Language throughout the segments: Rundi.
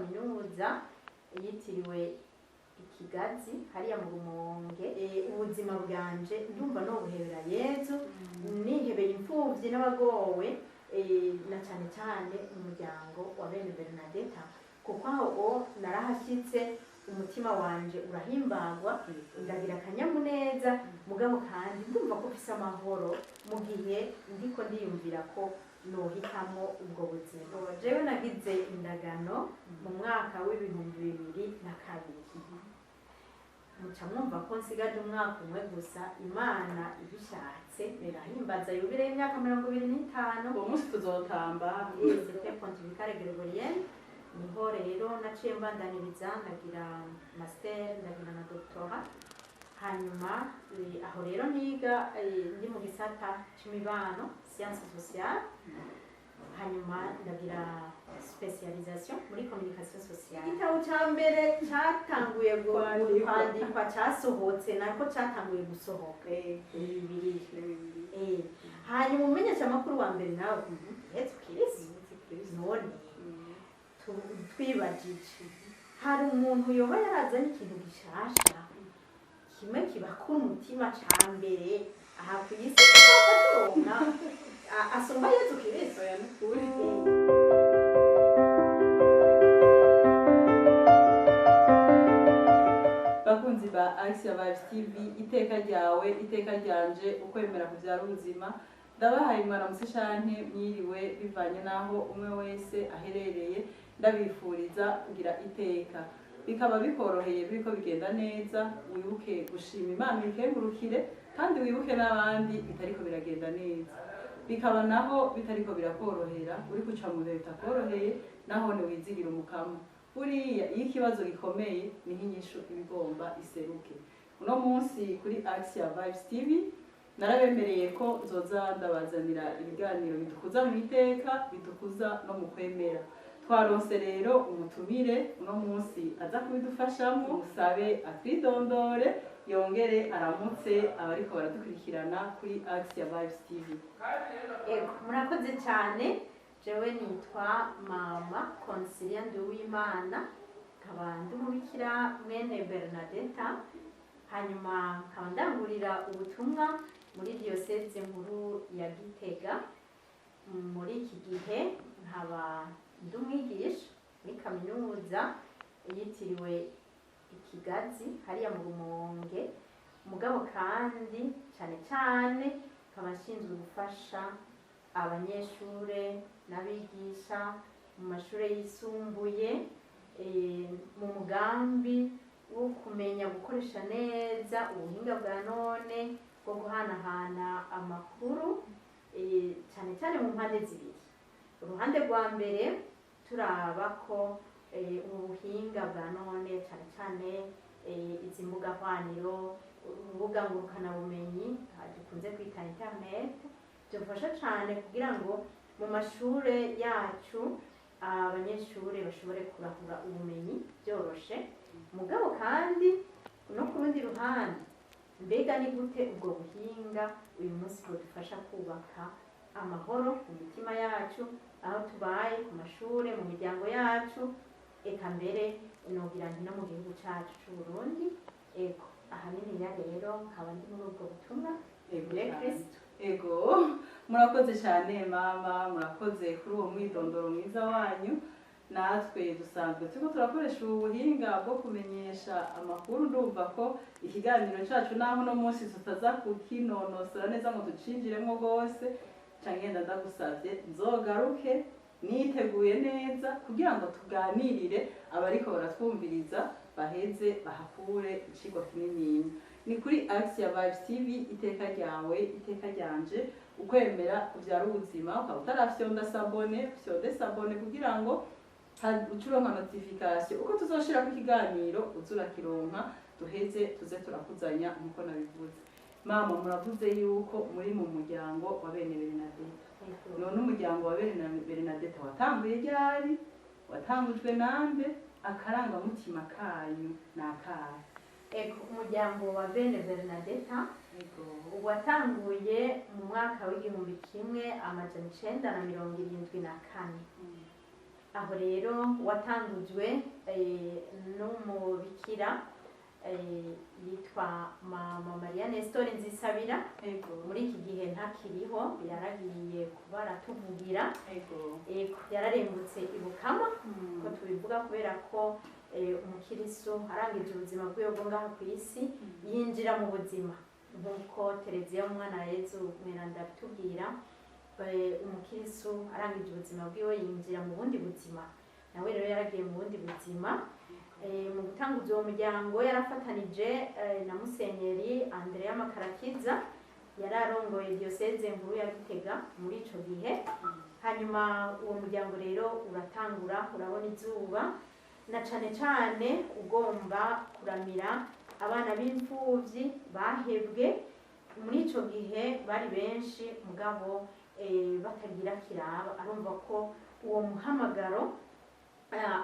Kaminuza yitiriwe Ikigazi hariya mu Rumonge. Ubuzima bwanje ndumva nobuhebera Yezu, nihebeye imfuvyi n'abagowe, na cane cane umuryango wa bene Bernadeta, kuko aho narahashyitse umutima wanje urahimbagwa, ndagira akanyamuneza. Mugabo kandi ndumva ko mfise amahoro mu gihe ndiko ndiyumvira ko nohitamo ubwo buzima. Jewe nagize indagano mu mwaka w'2002. Muca mwumva ko nsigaje umwaka umwe gusa, Imana ibishatse, birahimbaza yubile y'imyaka 25. Uwo munsi tuzotamba. C'était pontificale grégorienne. Niho rero naciye mbandaniriza, ndagira master, ndagira na doctorat. Hanyuma aho rero niga ndi mu gisata c'imibano, sciences sociales, hanyuma ndagira spécialisation muri communication sociale. Igitabo ca mbere catanguye Kwandikwa. kwandikwa, casohotse, nako catanguye gusohoka, ni Bibiliya. Hanyuma umumenyeshamakuru wa mbere nawe Yezu Kirisitu. None twibajije, hari umuntu yoba yarazanye ikintu gishasha kimwe kibakura umutima ca mbere aha ku isi turonka asumba Yezu Kirisitu? Oya, nukuri. Bakunzi ba Axia Vibes TV, iteka ryawe, iteka ryanje, ukwemera kubyara ubuzima, ndabahaye mwaramutse canke mwiriwe bivanye n'aho umwe wese aherereye. Ndabifuriza kugira iteka, bikaba bikoroheye, biriko bigenda neza, wibuke gushima Imana, uyikengurukire, kandi wibuke n'abandi bitariko biragenda neza. Bikaba naho bitariko birakorohera, uri guca mu bihe bitakoroheye, naho ntiwizigira Umukama. Buriya iyo ikibazo gikomeye niho inyishu iba igomba iseruke. Uno munsi kuri Axia Vibes TV narabemereye ko nzoza ndabazanira ibiganiro bidukuza mu iteka, bidukuza no mu kwemera. Twaronse rero umutumire uno munsi aza kubidufashamo. Musabe atwidondore, yongere aramutse abariko baradukurikirana kuri Axia Vibes TV. Ego, murakoze cyane. Jewe nitwa Mama Consilia Nduwimana, nkaba ndi umubikira mwene Bernadeta, hanyuma nkaba ndangurira ubutumwa muri diyoseze nkuru ya Gitega. Muri iki gihe nkaba ndi umwigisha muri Kaminuza yitiriwe Ikigazi hariya mu Rumonge. Mugabo kandi cyane cyane nkaba nshinzwe gufasha abanyeshure n'abigisha mu mashuri yisumbuye mu mugambi wo kumenya gukoresha neza ubuhinga bwa none bwo guhanahana amakuru, cyane cyane mu mpande zibiri. Uruhande rwa mbere, turaba ko ubu buhinga bwa none, cyane cyane izi mbuga hwaniro, urubuga ngurukanabumenyi dukunze kwita internet, byofasha cyane kugira ngo mu mashure yacu abanyeshure bashobore kurahura ubumenyi byoroshe. Mugabo kandi no ku rundi ruhande, mbega ni gute ubwo buhinga uyu munsi bwadufasha kubaka amahoro mu mitima yacu, aho tubaye, ku mashure, mu miryango yacu, eka mbere nogira nti no mu gihugu cacu c'u Burundi? Ego, ahanini ya rero nkaba ndi muri ubwo butumwa. Ego Ye cyane. Kristo. Ego, murakoze cyane mama, murakoze kuri uwo mwidondoro mwiza wanyu. Natwe dusanzwe turiko turakoresha ubu buhinga bwo kumenyesha amakuru. Ndumva ko ikiganiro cacu, naho uno munsi tutaza kukinonosora neza ngo tucinjiremo rwose, ca ngenda ndagusavye nzogaruke niteguye neza kugira ngo tuganirire abariko baratwumviriza, baheze bahakure icigwa kinininya. Ni kuri Axia Vibes TV, iteka ryawe, iteka ryanje, ukwemera kuvyara ubuzima. Ukaba utarafyonda s'abonner, fyonde s'abonner kugira ngo uce uronka notification uko tuzoshirako ikiganiro, uze urakironka, duheze tuze turakuzanya nkuko nabivuze. Mama, muravuze yuko muri mu muryango wa bene Bernadette. None umuryango wa bene Bernadette watanguye ryari? Watangujwe nande? Akarangamutima kanyu ni akahe? Ego, umuryango wa bene Bernadeta watanguye mu mwaka w'1974. Aho rero watangujwe n'umubikira yitwa Mama Maria Nestor Nzisabira. Muri iki gihe ntakiriho, yaragiye kuba aratuvugira. Ego, yararengutse ibukama ko tubivuga kubera ko umukirisu arangije ubuzima bwiwe bwo ngaha ku isi yinjira mu buzima nk'uko Tereziya w'Umwana wa Yezu Mweranda abitubwira. Umukirisu arangije ubuzima bwiwe yinjira mu bundi buzima, nawe rero yaragiye mu bundi buzima. Mu gutanguza uwo muryango yarafatanije na Musenyeri Andrea Makarakiza, yari arongoye diyoseze nkuru ya Gitega muri ico gihe. Hanyuma uwo muryango rero uratangura urabona izuba, na cane cane ugomba kuramira abana b'imfuvyi bahebwe. Muri ico gihe bari benshi, mugabo batagira kiraba. Arumva ko uwo muhamagaro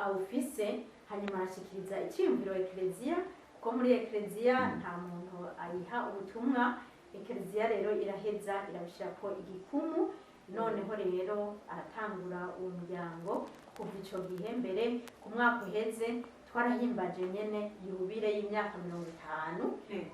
awufise, hanyuma arashikiriza iciyumviro Ekereziya, kuko muri Ekereziya nta muntu ayiha ubutumwa. Ekereziya rero iraheza irabishirako igikumu, noneho rero aratangura uwo muryango. Kuva ico gihe, mbere ku mwaka uheze twarahimbaje nyene yubile y'imyaka 50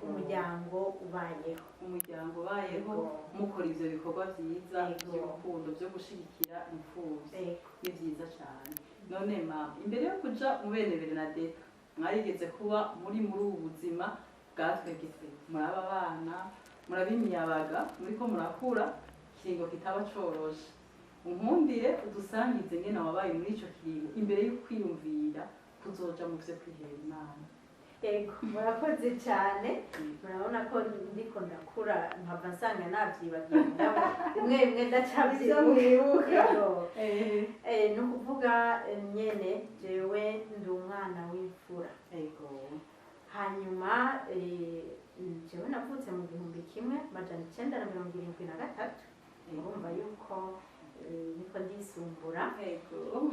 umuryango ubayeho. Umuryango ubayeho. Yego. Mukora ivyo bikorwa vyiza vy'urukundo vyo gushigikira imfuvyi. Ni vyiza cane. None mama, imbere yo kuja mu bene Bernadeta, mwarigeze kuba muri ubu buzima bwa twebwe, muraba abana, muraba imiyabaga, muriko murakura, ikiringo kitaba coroshe. Unkundire udusangize ngene wabaye muri ico kiringo imbere yo kwiyumvira kuzoja mu vyo kwihebera Imana. Yego, murakoze cyane. Murabona ko ndiko ndakura nkava nsanga navyibagiye, mugabo bimwe bimwe ndacavyibuka. Yego. Ni ukuvuga nyene jewe ndi umwana w'imfura. Hanyuma jewe navutse mu 1973. Urumva yuko niko ndisumbura.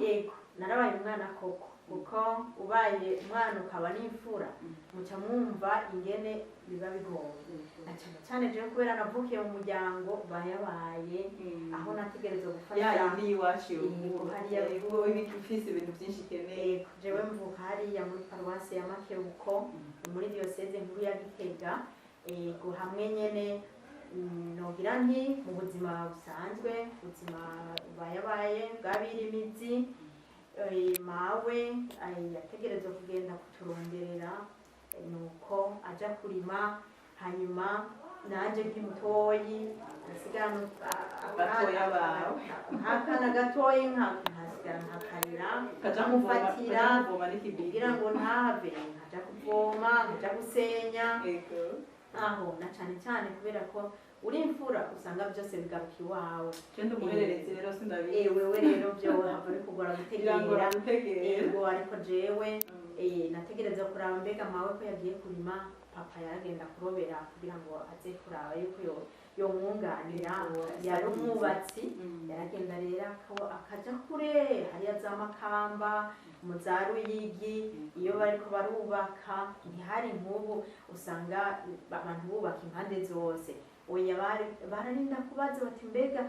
Yego, narabaye umwana koko, kuko ubaye umwana ukaba n'imfura, muca mwumva ingene biba bigoye, na cyane cyane jewe kubera navukiye mu muryango bayabaye, aho nategerezwa gufasha. Ya yindi y'iwacu. Yego, hariya. Yego, ifise ibintu byinshi ikeneye. Yego, jewe mvuka hariya muri paruwasi ya Makebuko, muri diyoseze nkuru ya Gitega. Yego, hamwe nyene nogira nti mu buzima busanzwe, ubuzima bubayabaye bw'abirimizi, mawe yategerezwa kugenda kuturonderera, nuko aja kurima, hanyuma nanje nk'imutoyi nsigara Batoya bawe. nk'akana gatoyi nkasigara nkakarira, kaja kuvoma. nkamufatira Kaja kuvoma n'ikibiri. Kugira ngo ntave, nkaja kuvoma, nkaja gusenya. Aho na cane cane kubera ko uri imfura, usanga byose bigaruka iwawe. Je ndi umuhererezi rero, sindabizi. Wewe rero byo hava bikugora birangora gutegera. Gutegera. Yego, ariko jewe nategereza kuraba mbega mawe ko yagiye kurima, papa yaragenda kurobera kugira ngo aze kuraba yuko yomwunganira. Yari umwubatsi. Yaragenda rero akaja kure hariya za Makamba, mu za Ruyigi, iyo bariko barubaka. Ntihari nk'ubu usanga abantu bubaka impande zose. Oya, bararinda kubaza bati: "Mbega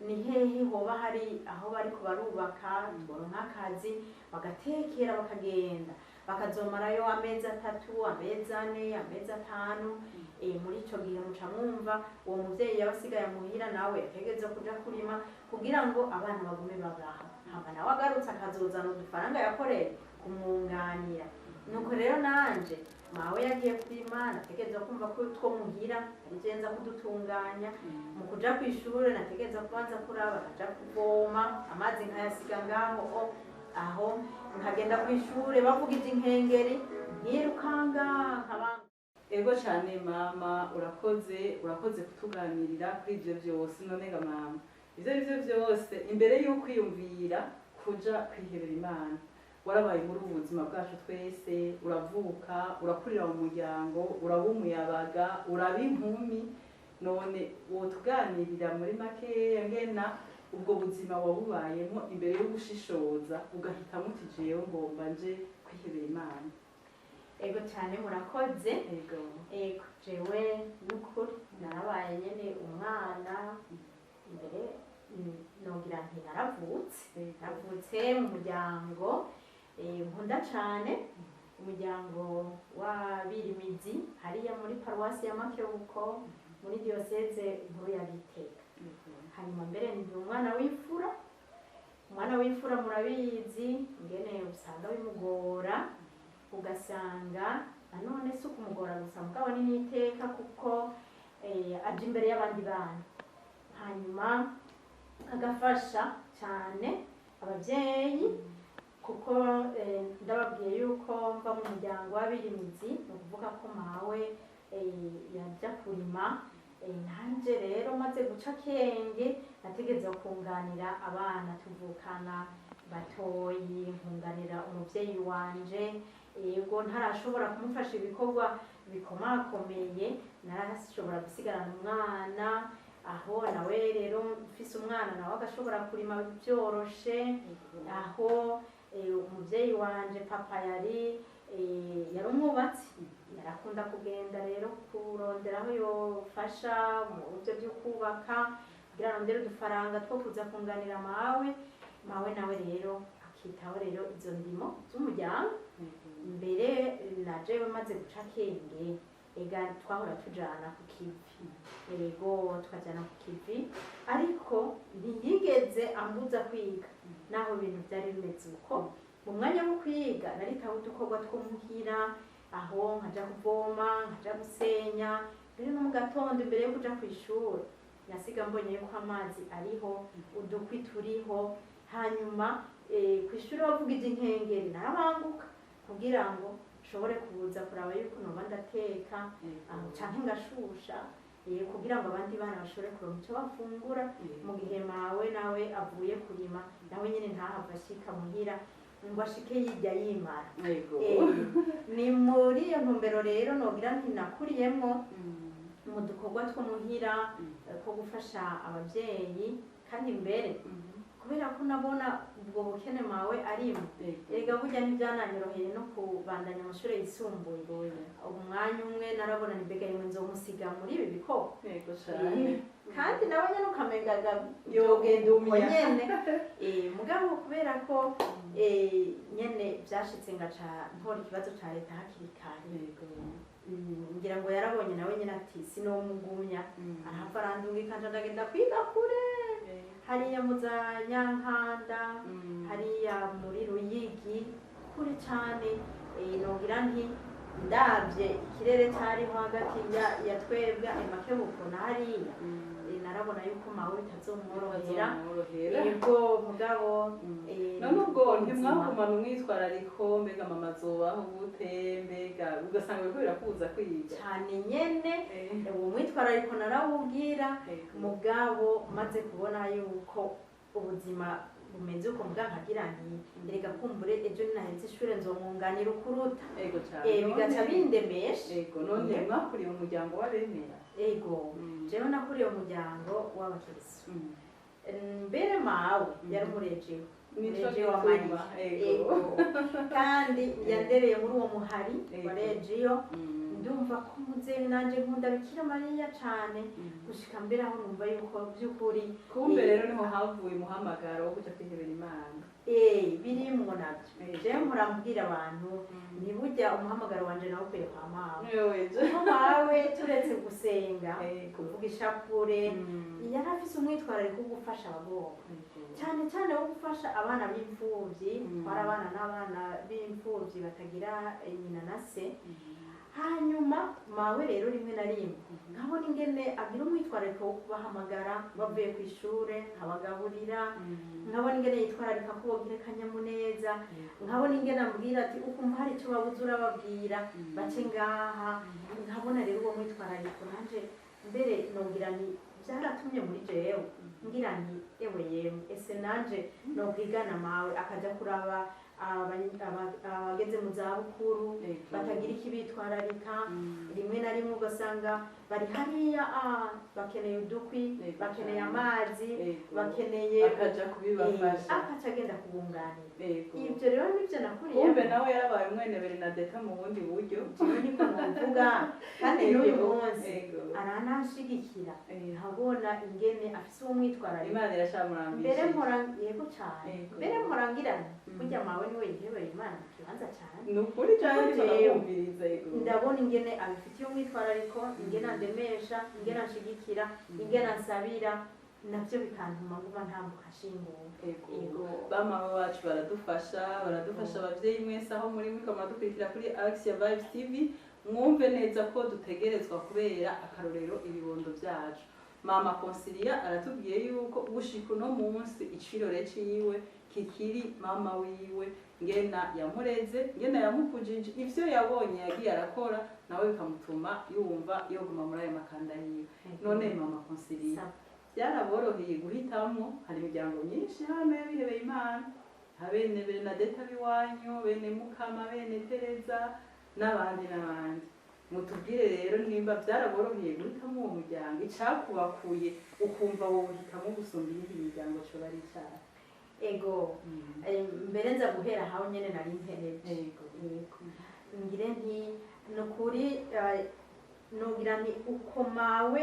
ni hehe hoba hari aho bariko barubaka turonka akazi?" Bagatekera, bakagenda, bakazomarayo amezi 3, amezi 4, amezi 5. Muri ico gihe muca mwumva uwo muvyeyi yaba asigaye muhira, nawe yategerezwa kuja kurima kugira ngo abana bagume babaha. Hama nawe agarutse akazozana udufaranga yakoreye kumwunganira. Nuko rero nanje mawe yagiye kurima, nategerezwa kumva ko two muhira ari je nza kudutunganya. Mu kuja kw'ishure nategerezwa kubanza kuraba, nkaja kuvoma amazi nkayasiga ngaho o aho, nkagenda kw'ishure bavugije inkengeri nkirukanga nkabanga. Ego cyane mama, urakoze, urakoze kutuganirira kuri ibyo byose. None ga mama, ibyo ari byo byose, imbere y'ukwiyumvira kuja kwihebera Imana, warabaye muri ubu buzima bwacu twese, uravuka, urakurira mu muryango, uraba umuyabaga, uraba inkumi. None wotuganirira muri makeya ngena ubwo buzima wabubayemo imbere yo gushishoza ugahitamo uti: "Jewe ngomba nje kwihebera Imana"? Ego cyane, murakoze. Ego. Ego, jewe n'ukuri narabaye nyene umwana mbere. Nogira nti naravutse, navutse mu muryango nkunda cane, umuryango w'abirimizi hariya muri paruwasi ya Makebuko, muri diyoseze nkuru ya Gitega. Hanyuma mbere ndi umwana w'imfura. Umwana w'imfura murabizi ingene usanga bimugora, ugasanga nanone si ukumugora gusa, mugabo ni n'iteka kuko aja imbere y'abandi bana, hanyuma agafasha cyane ababyeyi, kuko ndababwiye yuko mva mu muryango w'abirimizi, ni ukuvuga ko mawe yajya kurima. Nanje rero maze guca akenge nategereza kunganira abana tuvukana batoyi, nkunganira umuvyeyi wanje. Yego, ntarashobora kumufasha ibikorwa bikomakomeye, narashobora gusigarana umwana aho nawe rero mfise umwana nawe agashobora kurima byoroshe. Aho umuvyeyi wanje papa yari umwubatsi, yarakunda kugenda rero kurondera aho yofasha mu buryo byo kubaka kugira arondere udufaranga two kuza kunganira mawe. Mawe nawe rero akitaho rero izo ndimo z'umuryango. Mbere na jewe maze guca akenge, ega twahora tujana ku kivi. Ego, tukajana ku kivi, ariko ntiyigeze ambuza kwiga naho ibintu byari bimeze uko. Mu mwanya wo kwiga naritaho udukorwa two muhira, aho nkaja kuvoma, nkaja gusenya. Mbere no mu gatondo imbere yo kuja kw'ishuri nasiga mbonye yuko amazi ariho, udukwi turiho. Hanyuma kw'ishuri bavugije inkengeri narabanguka kugira ngo nshobore kuza kuraba yuko noba ndateka canke ngashusha, kugira ngo abandi bana bashobore kuronka ico bafungura mu gihe mawe nawe avuye kurima, nawe nyene ntahava ashika muhira ngo ashike yirya yimara. Ni muri iyo ntumbero rero nogira nti nakuriyemwo mu dukorwa two muhira, two gufasha abavyeyi. Kandi mbere kubera ko nabona ubwo bukene mawe arimo, erega burya ntibyananyoroheye no kubandanya amashuri yisumbuye. Umwanya umwe narabona ni mbega yemwe nzomusiga muri ibi bikoko? Yego cane. Kandi nawe nyene ukamengaga yogenda uko nyene. Mugabo kubera ko nyene vyashitse ngaca ntora ikibazo ca leta hakiri kare, ngira ngo yarabonye nawe nyene ati sinomugumya, arahava arandungika nca ndagenda kwiga kure hariya mu za Nyankanda, hariya muri Ruyigi, kure cane. Nogira nti ndavye ikirere cariho hagati ya twebwe ayo Makebuko na hariya, narabona yuko mawe bitazomworohera. Bitazomworohera. Yego, mugabo None ubwo ubuzima. ntimwagumana umwitwarariko, mbega mama azobaho gute, mbega ugasanga biriko birakubuza kwiga? Cane nyene. Uwo mwitwarariko narawubwira, mugabo maze kubona yuko ubuzima bumeze uko, muga nkagira nti erega kumbure ejo ninaheze ishure nzomwunganira ukuruta. Ego cane. Bigaca bindemesha. Ego, none mwakuriye mu muryango w'abemera? Ego, jewe nakuriye mu muryango w'abakirisu. Mbere mawe yari umurejewe, Nico umurejewe wa gituma, Mariya. Ego. Ego, kandi yandereye muri uwo muhari wa regiyo. Ndumva ko muzehe nanje nkunda Bikira Mariya cane, gushika mbere aho numva yuko by'ukuri Kumbe rero niho havuye umuhamagaro wo kuja kwihebera Imana. Birimwo navyo. Jewe mpora mbwira abantu ntiburya umuhamagaro wanje nawukuye kwa mawe. Wewe. Kuko mawe turetse gusenga, Ego. kuvuga ishapure, yari afise umwitwarariko wo gufasha abagomba, cyane cyane wo gufasha abana b'imfuvyi. Twari abana n'abana b'imfuvyi batagira nyina na se. Hanyuma mawe rero rimwe na rimwe nkabona ingene agira umwitwarariko wo kubahamagara bavuye ku ishure nkabagaburira, nkabona ingene yitwararika ko bogira akanyamuneza, nkabona ingene ambwira ati ukumva hari icyo babuze urababwira bace ngaha. Nkabona rero uwo mwitwarariko nanje mbere nongira nti byaratumye muri jewe ngira nti ewe yemwe, ese nanje nokwigana mawe akaja kuraba. abageze mu zabukuru batagira ikibitwararika. Rimwe na rimwe ugasanga bari hariya, bakeneye udukwi, bakeneye amazi, bakeneye akaja kubibafasha. Akaca agenda kubunganira. Ibyo rero nibyo nakuriyemo. Kumbe nawe yarabaye mwene Bernadetta mu bundi buryo. Jewe niko novuga, kandi n'uyu munsi arananshigikira, nkabona ingene afise umwitwarariko. Imana Mbere iracamurambishije. Mpora, yego cane. Mbere mpora ngirana burya mawe niwe yihebeye Imana mu kibanza cane. Ni ukuri cyane, Kuko ariko jewe ndamwumviriza, yego. Ndabona ingene abifitiye umwitwarariko, ingene andemesha, ingene anshigikira, ingene ansabira, navyo bikantuma nguma ntambuka nshingura. Yego. Bamama bacu baradufasha, baradufasha. Abavyeyi mwese aho muri muriko muradukurikira kuri Alexia Vibes TV, mwumve neza ko dutegerezwa kubera akarorero ibibondo vyacu. Mama Consilia aratubwiye yuko gushika uno munsi icirore ciwe kikiri mama wiwe, ngena yamureze, ngena yamukujije, ivyo yabonye yagiye arakora nawe bikamutuma yumva yoguma muri ayo makanda yiwe. None mama Consilia, byaraboroheye guhitamwo? Hari imiryango myinshi hano y'abihebeye Imana, nka bene Bernadetta b'iwanyu, bene Mukama, bene Tereza n'abandi n'abandi. Mutubwire rero nimba byaraboroheye guhitamo uwo muryango, icakubakuye ukumva wohitamo gusumba iyindi miryango coba ari icahe? Ego. Mbere nza guhera aho nyene nari mpereje. Yego, ngire nti ni ukuri, nogira nti uko mawe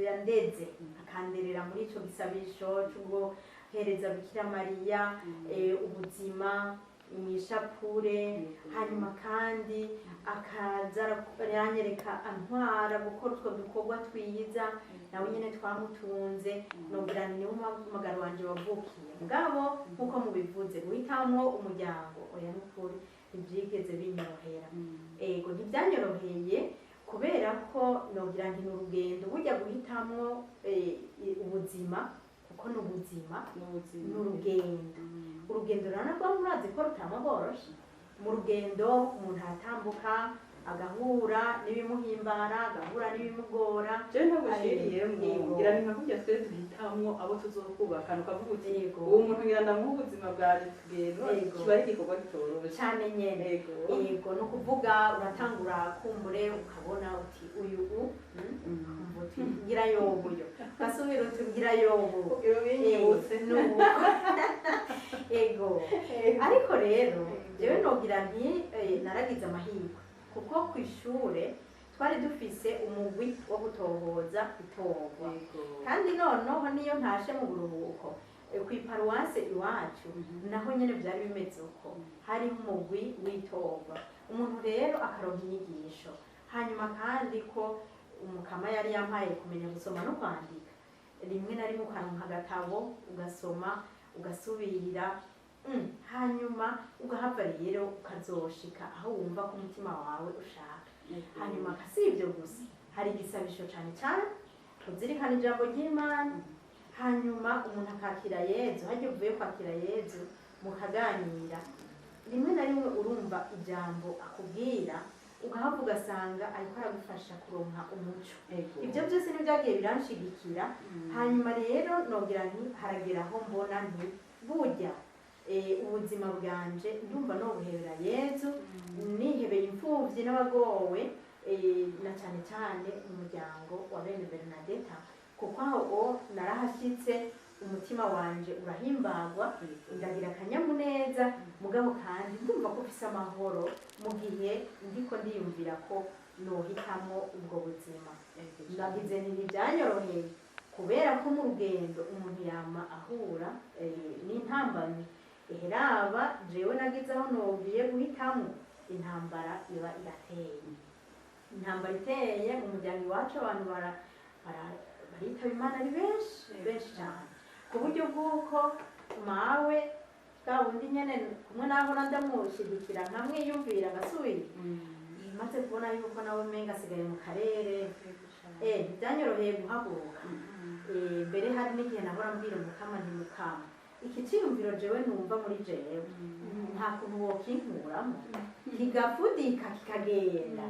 yandeze akanderera muri ico gisabisho c'ubwo hereza Bikira Mariya ubuzima mw'ishapure, hanyuma kandi akaza aranyereka, antwara gukora utwo dukorwa twiza nawe nyene twamutunze, nogira nti niwo muhamagaro wanje wavukiye. Mugabo nk'uko mubivuze, guhitamwo umuryango, oya, n'ukuri ntivyigeze binyorohera. Ego, ntibyanyoroheye kubera ko nogira nti ni urugendo burya guhitamwo ubuzima, kuko ni ubuzima. N'ubuzima. Ni urugendo. Urugendo rero narwo murazi ko rutama rworoshe. Mu rugendo umuntu aratambuka, agahura n'ibimuhimbara, agahura n'ibimugora. Jewe ntagushiriyemwo, Yego. ngira ni nka kurya twe duhitamwo abo tuzokubakana, ukavuga uti Yego. uwo muntu ngira ndamuha ubuzima bwanje tugenda. Yego. Kiba ari igikorwa kitoroshe. Cane nyene. Yego, ni ukuvuga uratangura kumbure ukabona uti uyu ukumva uti ngira yobuyo, ugasubira uti ngira yobu. Kugira ubinyibutse. Nuko ego, ariko rero jewe nogira nti naragize amahirwe kuko ku ishure twari dufise umugwi wo gutohoza itorwa. Kandi noneho niyo ntashe mu buruhuko, ku iparuwase iwacu, naho nyene vyari bimeze uko, hariho umugwi w'itorwa, umuntu rero akaronka inyigisho. Hanyuma kandi ko umukama yari yampaye kumenya gusoma no kwandika, rimwe na rimwe ukaronka agatabo ugasoma ugasubira, hanyuma ugahava rero ukazoshika aho wumva ko umutima wawe ushaka. Hanyuma si ibyo gusa, hari igisabisho cane cane, kuzirikana ijambo ry'Imana, hanyuma umuntu akakira Yezu. Harya uvuye kwakira Yezu mukaganira, rimwe na rimwe urumva ijambo akubwira, ugahava ugasanga ariko aragufasha kuronka umuco. Ibyo byose nibyagiye biranshigikira. Hanyuma rero nogira nti haragera aho mbona nti burya ubuzima bwanje ndumva nobuhebera Yezu, nihebeye imfuvyi n'abagowe, na cyane cyane umuryango wa bene Bernadetta, kuko aho o narahashyitse umutima wanje urahimbagwa, ndagira akanyamuneza. Mugabo kandi ndumva ko mfise amahoro mu gihe ndiko ndiyumvira ko nohitamo ubwo buzima. Ndagize nti ntibyanyoroheye kubera ko mu rugendo umuntu yama ahura n'intambamyi. Eheraba jewe nagize aho nogiye guhitamo, intambara iba irateye. Intambara iteye mu muryango iwacu, abantu baritaba Imana ari benshi, benshi cyane, ku buryo bw'uko mawe bwa bundi nyene kumwe naho ndamushyigikira nkamwiyumvira agasubira, maze kubona yuko nawe umenga asigaye mu karere, ntibyanyoroheye guhaguruka. Mbere hari n'igihe nahora mbwira umukama nti: "Mukama, iki ciyumviro jewe numva muri jewe nta kuntu wokinkuramo kigafudika kikagenda?"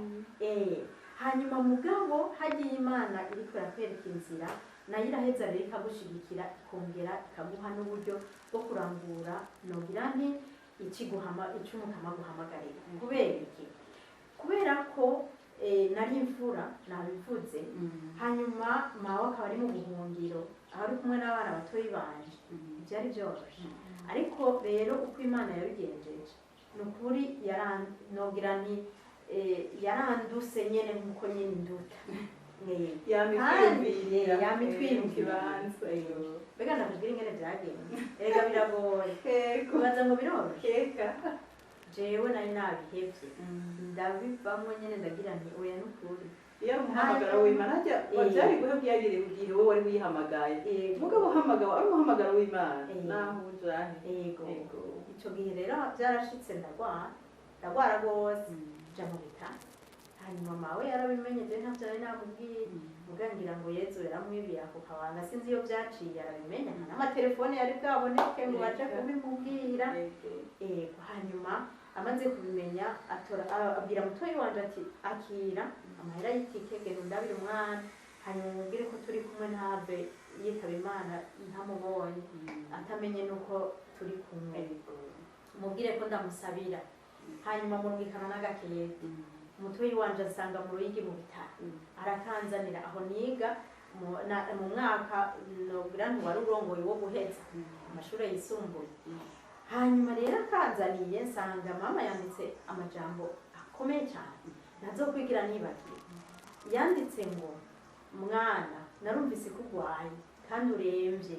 Hanyuma mugabo hagiye Imana iriko irakwereka inzira, nayo iraheza rero ikagushigikira, ikongera ikaguha n'uburyo bwo kurangura. Nogira nti Icyo Umukama aguhamagarira. Kubera iki? Kubera ko nari imfura, nabivuze, hanyuma mawe akaba ari mu buhungiro, aho ari kumwe n'abana batoyi banje. Byari byoroshe? Ariko rero uko Imana yabigenjeje, ni ukuri nogira ni yaranduse nyene nkuko nyene nduta. Yamitwiyumvira. Yamitwiyumvira. Mu kibanza. Mbega ndakubwira ingene byagenze? Erega biragoye. Kubaza ngo biroroshye. Keka. Jewe nari nabihevye, ndabivamwo nyene, ndagira nti oya, nukuri. Iyo ari umuhamagaro w'Imana hajya byari guhe byagiriye mu gihe wowe wari wihamagaye. Mugabo uhamagawe ari umuhamagaro w'Imana, naho ujahe. Ico gihe rero byarashitse ndagwara, ndagwara rwose, nja mu bitaro. Hanyuma mawe yarabimenye, je ntavyo nari namubwiye. Muga ngira ngo Yezu yaramwibiye ako kabanga, sinzi iyo byaciye arabimenya. Nta n'amatelefone yari bwaboneke ngo baje kubimubwira. Yego. Hanyuma amaze kubimenya, atora abwira mutoyi wanje ati: "Akira amahera y'itike, genda undabire umwana, hanyuma umubwire ko turi kumwe, ntave yitaba Imana ntamubonye, atamenye nuko turi kumwe. Mubwire ko ndamusabira." Hanyuma murungikana n'agakete. Umutoyi wanje asanga mu Ruyigi mu bitaro, arakanzanira aho niga mu mwaka nogira ntiwari urongoye wo guheza amashuri yisumbuye. Hanyuma rero akanzaniye, nsanga mama yanditse amajambo akomeye cyane ntazokwigira nibagiwe. Yanditse ngo: "Mwana, narumvise ko urwaye kandi uremvye,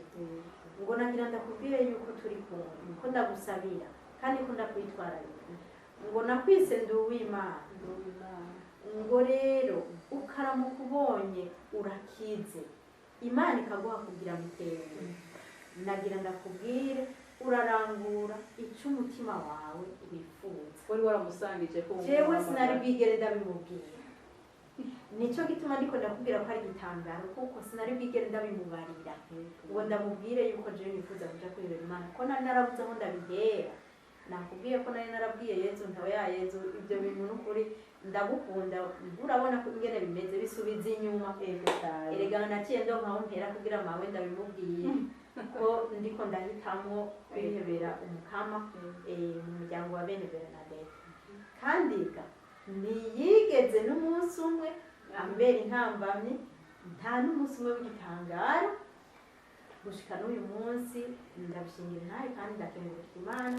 ngo nagira ndakubwire yuko turi kumwe, ko ndagusabira kandi ko ndakwitwararika, ngo nakwise ndi uw'Imana, ngo rero ukaramuka ubonye urakize, Imana ikaguha kugira mitende, nagira ndakubwire urarangura icyo umutima wawe wifuza." Wari waramusangije ko Jewe sinari bwigere ndabimubwira. Nicyo gituma ndiko ndakubwira ko ari igitangaro, kuko sinari bwigere ndabimubarira ngo ndamubwire yuko jewe nifuza kuja kwihebera Imana, ko nari narabuze aho ndabihera. Nakubwiye ko nari narabwiye Yezu ntawe ya Yezu, ibyo bintu n'ukuri ndagukunda, urabona ko ingene bimeze bisubiza inyuma. Ego cyane. Erega naciye ndonka aho mpera kugira mawe ndabimubwiye ko ndiko ndahitamwo kwihebera Umukama mu muryango wa bene Bernadette. Kandi ga ntiyigeze n'umunsi umwe ambera intambamyi, nta n'umunsi umwe w'igitangaro gushika n'uyu munsi. Ndabishingira intahe kandi ndakengurukira Imana.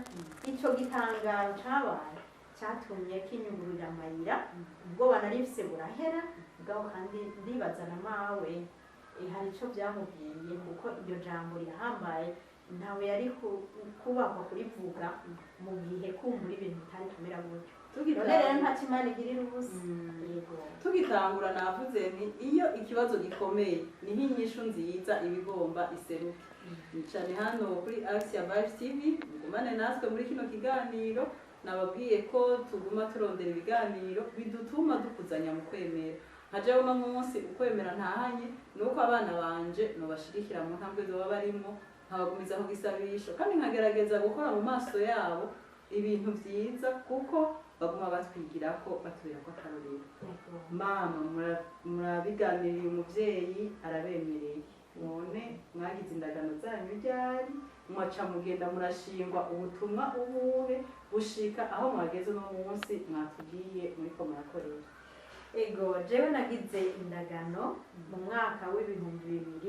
Ico gitangaro cabaye cyatumye kinyugururira amayira, ubwoba nari mfise burahera. Bwaho kandi ndibaza na mawe hari ico byamubwiye, kuko iryo jambo rirahambaye, ntawe yari kubakwa kurivuga mu gihe kumbura ibintu bitari kumera gutyo. None rero ntacyo Imana igirira ubusa. Yego. Tugitangura navuze nti iyo ikibazo gikomeye niho inyishu nziza iba igomba iseruke. Nicane hano kuri Axia Vibes TV, mugumane natwe muri kino kiganiro. Nababwiye ko tuguma turondera ibiganiro bidutuma dukuzanya mu kwemera. Nka jewe uno munsi ukwemera ntahanye ni uko abana banje nobashigikira mu ntambwe zoba barimwo, nkabagumiza ku gisabisho, kandi nkagerageza gukora mu maso yabo ibintu vyiza, kuko baguma batwigirako, batubera ko akarorero. Mama, murabiganiriye, umuvyeyi arabemereye, none mwagize indagano zanyu ryari? Mwaca mugenda murashingwa ubutumwa ubuhe bushika aho mwageze uno munsi mwatubwiye muriko murakorera? Ego, jewe nagize indagano mu mwaka w'2002.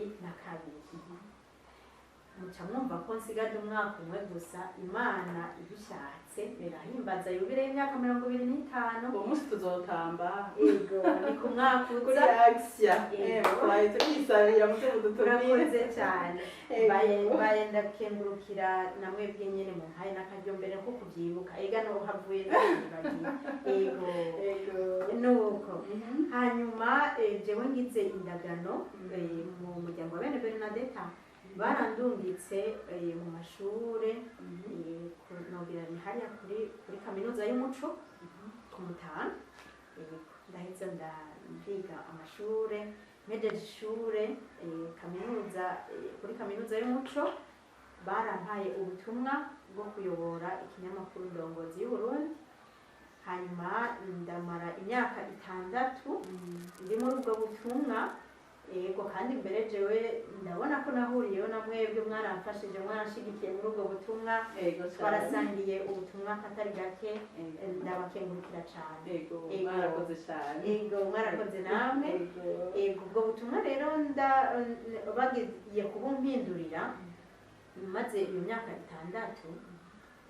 Muca mwumva ko nsigaje umwaka umwe gusa, Imana ibishatse, birahimbaza yubile y'imyaka 25. Uwo munsi tuzotamba. Ego, ni ku mwaka kuri uza. Axia. Yego. Twaye tukisabira muze mudutumire. Urakoze cyane. Ego. Baye ndakengurukira namwebwe nyene mumpaye n'akaryo mbere ko kubyibuka. Ega no havuye ndabibagiye. Ego. Ego. Nuko hanyuma jewe ngize indagano mu muryango wa bene Bernadetta, barandungitse mu mashure, nogira ni hariya kuri kaminuza y'umuco ku Mutanga. Yego, ndaheza ndiga amashure, mpejeje ishure kaminuza, kuri kaminuza y'umuco barampaye ubutumwa bwo kuyobora ikinyamakuru Ndongozi y'Uburundi. Hanyuma ndamara imyaka 6 ndi muri ubwo butumwa. Yego, kandi mbere jewe ndabona ko nahuriyeho na mwebwe, mwaramfashije, mwarashigikiye muri ubwo butumwa. Ego cyane. Twarasangiye ubutumwa katari gake. Ego. Ndabakengurukira cyane. Ego. Ego. Mwarakoze cyane. Yego, mwarakoze namwe. Ego. Yego, ubwo butumwa rero bagiye kubumpindurira maze iyo myaka 6,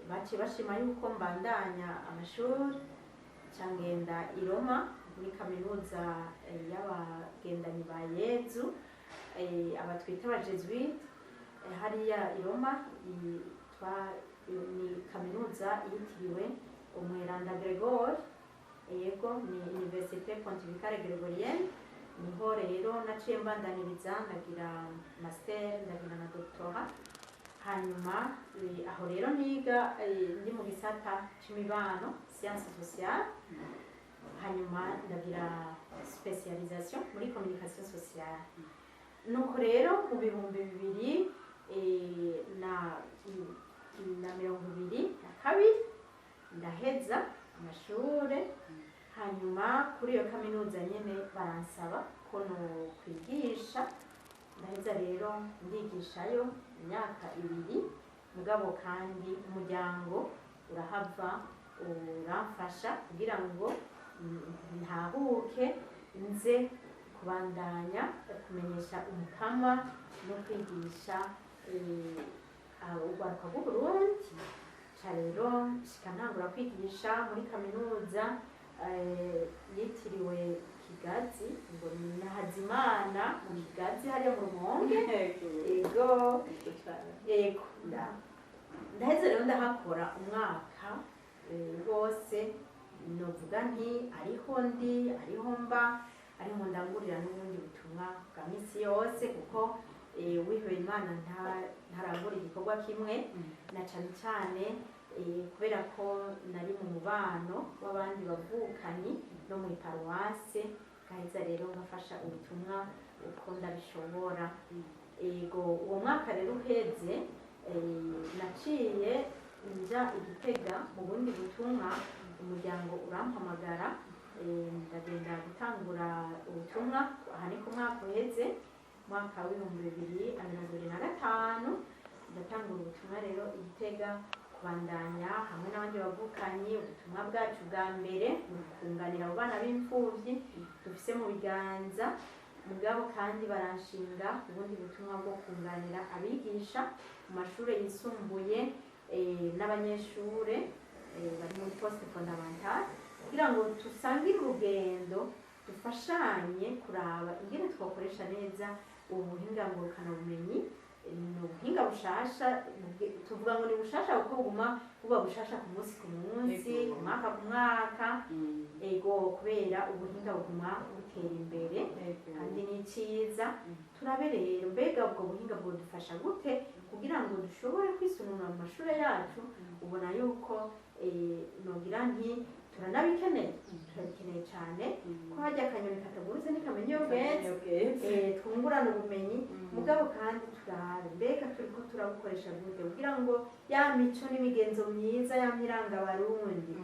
baciye bashima yuko mbandanya amashuri, ngenda i Roma muri kaminuza y'abagendanyi ba Yezu, aba twita abajesuite, hariya i Roma ni kaminuza yitiriwe umweranda Gregori. Yego, ni Université Pontificale Gregorienne. Niho rero naciye mbandaniriza, ndagira master, ndagira na doctorat. Hanyuma aho rero niga ndi mu gisata c'imibano, sciences sociales, hanyuma ndagira spécialisation muri communication sociale. Nuko rero mu bihumbi bibiri na 2022 ndaheza amashure. Hanyuma kuri iyo kaminuza nyene baransaba ko nokwigisha. Ndaheza rero ndigishayo imyaka 2. Mugabo kandi umuryango urahava uramfasha kugira ngo ntahuke nze kubandanya kumenyesha Umukama no kwigisha urwaruka rw'Uburundi. Ca rero nshika ntangura kwigisha muri kaminuza yitiriwe Kigazi, ngo ni Nahazimana mu Kigazi hariya mu Rumonge. Ego. Ego. Ego cyane. Yego, ndaheze rero ndahakora umwaka wose. Novuga nti ariho ndi, ariho mba, ariho ndangurira n'ubundi butumwa bwa misi yose, kuko wihebeye Imana ntarangura igikorwa kimwe, na cane cane kubera ko nari mu mubano w'abandi bavukanyi no mu iparuwase, ngaheza rero ngafasha ubutumwa uko ndabishobora. Ego, uwo mwaka rero uheze, naciye nja i Gitega mu bundi butumwa. Umuryango urampamagara, ndagenda gutangura ubutumwa. Aha ni ku mwaka uheze, mwaka w'2025. Ndatangura ubutumwa rero i Gitega, kubandanya hamwe n'abandi bavukanyi ubutumwa bwacu bwa mbere mu kunganira abo bana b'imfuvyi dufise mu biganza. Mugabo kandi baranshinga ubundi butumwa bwo kunganira abigisha mu mashuri yisumbuye n'abanyeshure bari muri poste fondamentale, kugira ngo dusangire urugendo, dufashanye kuraba ingene twakoresha neza ubu buhinga ngurukanabumenyi. Ni ubuhinga bushasha, tuvuga ngo ni bushasha kuko buguma buba bushasha ku munsi ku munsi, ku mwaka ku mwaka. Ego, kubera ubuhinga buguma butera imbere kandi ni cyiza. Turabe rero, mbega ubwo buhinga bwodufasha gute kugira ngo dushobore kwisununura mu mashuri yacu? Ubona yuko nogira nti turanabikeneye, turabikeneye cyane, ko hajya akanyoni katagurutse ntikamenya iyo bweze. Twungurane ubumenyi. Mugabo kandi turabe, mbega turiko turabukoresha gute kugira ngo ya mico n'imigenzo myiza yamye iranga Abarundi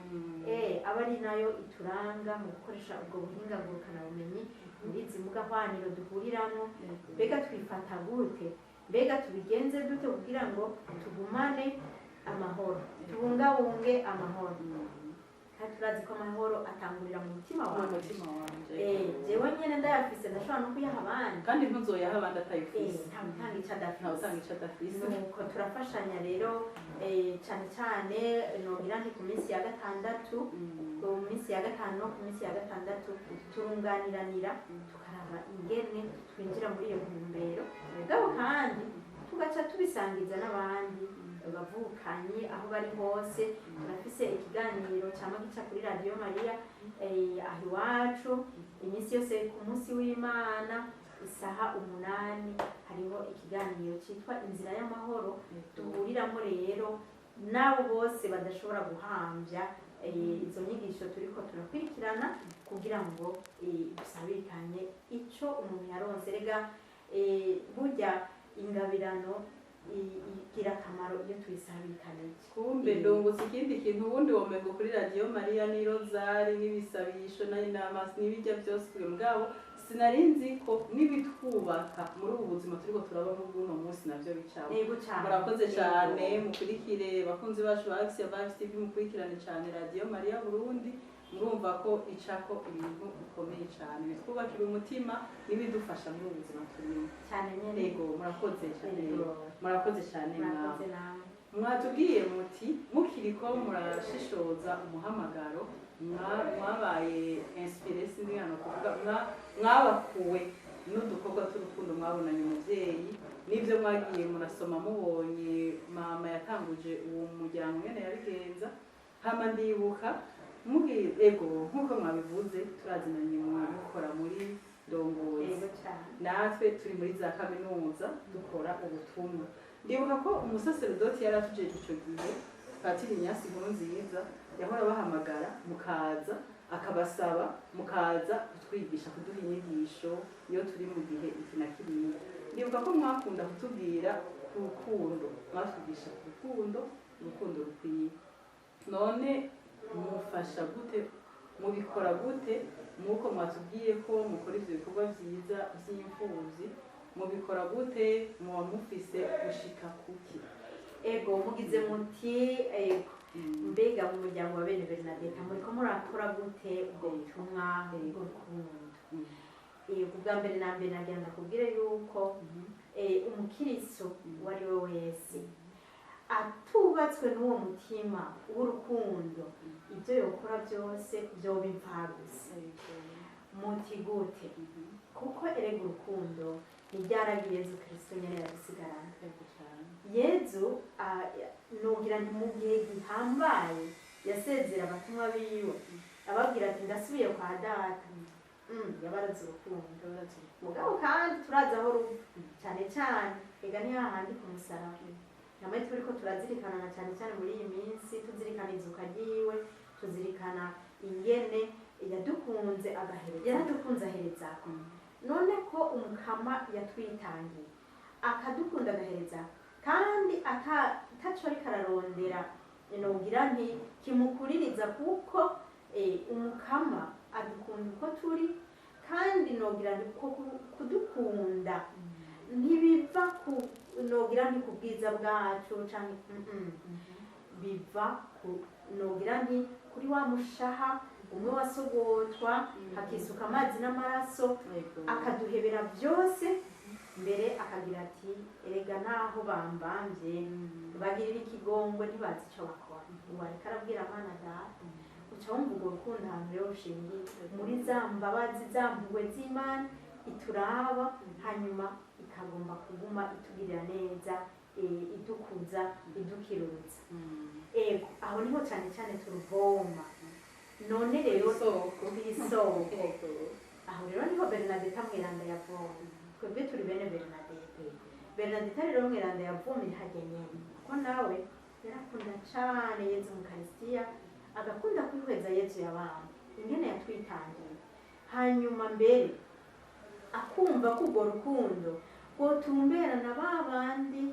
aba ari nayo ituranga mu gukoresha ubwo buhinga ngurukanabumenyi muri izi mbuga hwaniro duhuriramo? Mbega twifata gute? Mbega tubigenze dute kugira ngo tugumane amahoro, tubungabunge amahoro? Kandi turazi ko amahoro atangurira mu mutima Mu wawe. mutima wanje. Jewe nyene ndayafise, ndashobora no kuyaha abandi. Kandi ntuzoyaha abandi atayifise. Ntawe utanga ico adafise. Ntawe utanga ico adafise. Nuko turafashanya rero, cane cane nogira nti ku minsi ya gatandatu, ku minsi ya gatanu no ku minsi ya gatandatu turunganiranira, tukaraba ingene twinjira muri iyo ntumbero. Mugabo kandi tugaca tubisangiza n'abandi bavukanyi aho bari hose. Turafise ikiganiro cyangwa gica kuri Radiyo Mariya aho iwacu iminsi yose ku munsi w'Imana isaha 8, hariho ikiganiro cyitwa Inzira y'Amahoro. Duhuriramo rero n'abo bose badashobora guhambya izo nyigisho turiko turakurikirana, kugira ngo dusabikanye ico umuntu yaronse. Rega burya ingabirano igira akamaro iyo tuyisabikanije. Kumbe ndungutse ikindi kintu. Ubundi womengo kuri Radiyo Mariya ni rozari n'ibisabisho n'inama n'ibijya byose, mugabo Sinari nzi ko n'ibitwubaka muri ubu buzima turiko turabamo bw'uno munsi navyo bicamo. Yego cyane. Murakoze cyane. Mukurikire, bakunzi bacu ba Axia Vibes TV, mukurikirane cyane Radio Maria Burundi. Murumva ko icako ibintu bikomeye cyane bitwubakira umutima n'ibidufasha muri ubu buzima turimo. Cyane nyene. Yego, murakoze cyane. Yego. Murakoze cyane. Murakoze nawe. Mwatubwiye muti mukiriko murashishoza umuhamagaro, mwabaye inspiré, sinzi ngana kuvuga, mwabakuwe n'udukorwa tw'urukundo mwabonanye umuvyeyi n'ibyo mwagiye murasoma mubonye mama yatanguje uwo muryango ngene yabigenza. Hama ndibuka mugi, ego, nk'uko mwabivuze, turazinanye mukora muri Ndongozi. Yego cyane. Natwe turi muri za kaminuza dukora ubutumwa. Ndibuka ko umusaserodoti yari atujeje ico gihe, Patiri Inyasi Nkuru Nziza, yahora abahamagara mukaza, akabasaba mukaza kutwigisha, kuduha inyigisho iyo turi mu gihe iki na kiriya. Ndibuka ko mwakunda kutubwira ku rukundo, mwatwigisha ku rukundo, urukundo rukwiye. None mufasha gute, mubikora gute? Nk'uko mwatubwiye ko mukora ivyo bikorwa vyiza vy'imfuvyi, mubikora gute? Muba mufise gushika kuki? Ego, mugize muti ego, mbega mu muryango wa bene Bernadette muriko murakora gute ubwo butumwa bw'urukundo? Yego, ubwa mbere na mbere nagira ndakubwire yuko umukiristo uwo ari we wese atubatswe n'uwo mutima w'urukundo, ibyo yokora byose byoba imfabusa. Muti gute? Kuko erega urukundo ni ryaragiye Yezu Kristo nyene yadusigarana. Yezu, nugira nti mu gihe gihambaye yasezera abatumwa biwe, ababwira ati: "Ndasubiye kwa Data." Yabaraze urukundo. Mugabo kandi turazi aho ruva cyane cyane, ega ni hahandi ku musaraba. Namwe turiko turazirikana na cyane cyane muri iyi minsi, tuzirikana izuka ryiwe, tuzirikana ingene yadukunze agahereza, yaradukunze aherezako. None ko Umukama yatwitangiye, akadukunda agahereza, kandi ataco ariko ararondera, nogira nti kimukuririza, kuko Umukama adukunda uko turi, kandi nogira nti ko kudukunda ntibiva ku, nogira nti ku bwiza bwacu canke biva ku, nogira nti kuri wa mushaha umwe wasogotwa hakisuka amazi n'amaraso, akaduhebera byose. Mbere akagira ati: "Erega naho bambambye, bagirira ikigongwe, ntibazi icyo bakora." Ubu ariko arabwira abana Data. Uca wumva urwo rukundo ahantu rero rushingiye muri za mbabazi, za mpuhwe z'Imana ituraba, hanyuma ikagomba kuguma itugirira neza, idukuza, idukirurutsa. Ego, aho niho cyane cyane turuvoma. None rero isoko. Kw'isoko aho rero niho Bernadette Mweranda yavomye. Twebwe turi bene Bernadette. Bernadette rero Mweranda yavomye harya nyene, kuko nawe yarakunda cane Yezu mu Karisitiya, agakunda kwihweza Yezu yabana ingene yatwitangiye, hanyuma mbere akumva ko urwo rukundo rwotumbera na ba bandi,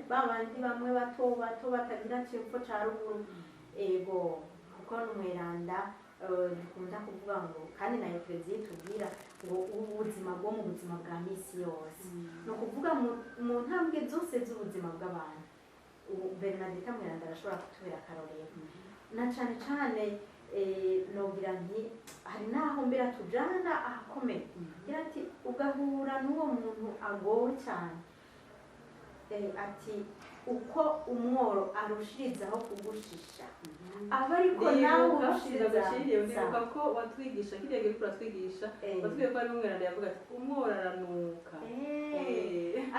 ba bandi bamwe bato bato batagira cepfo ca ruguru. Ego, kuko n'umweranda, dukunda kuvuga ngo, kandi na Ekleziya itubwira ngo ubuzima bwo mu buzima bwa misi yose, ni ukuvuga mu ntambwe zose z'ubuzima bw'abantu, ubu Bernadette Mweranda arashobora kutubera akarorero. Na cane cane, nogira nti hari n'aho mbere atujana ahakomeye, agira ati ugahura n'uwo muntu agowe cyane, ati uko umworo arushirizaho kugushisha, aba ariko nawe Ndibuka urushiriza. Ndagashiriye, ndibuka ko watwigisha kiriya gihe uriko uratwigisha, watubwiye ko ari umweranda yavuga ati umworo aranuka.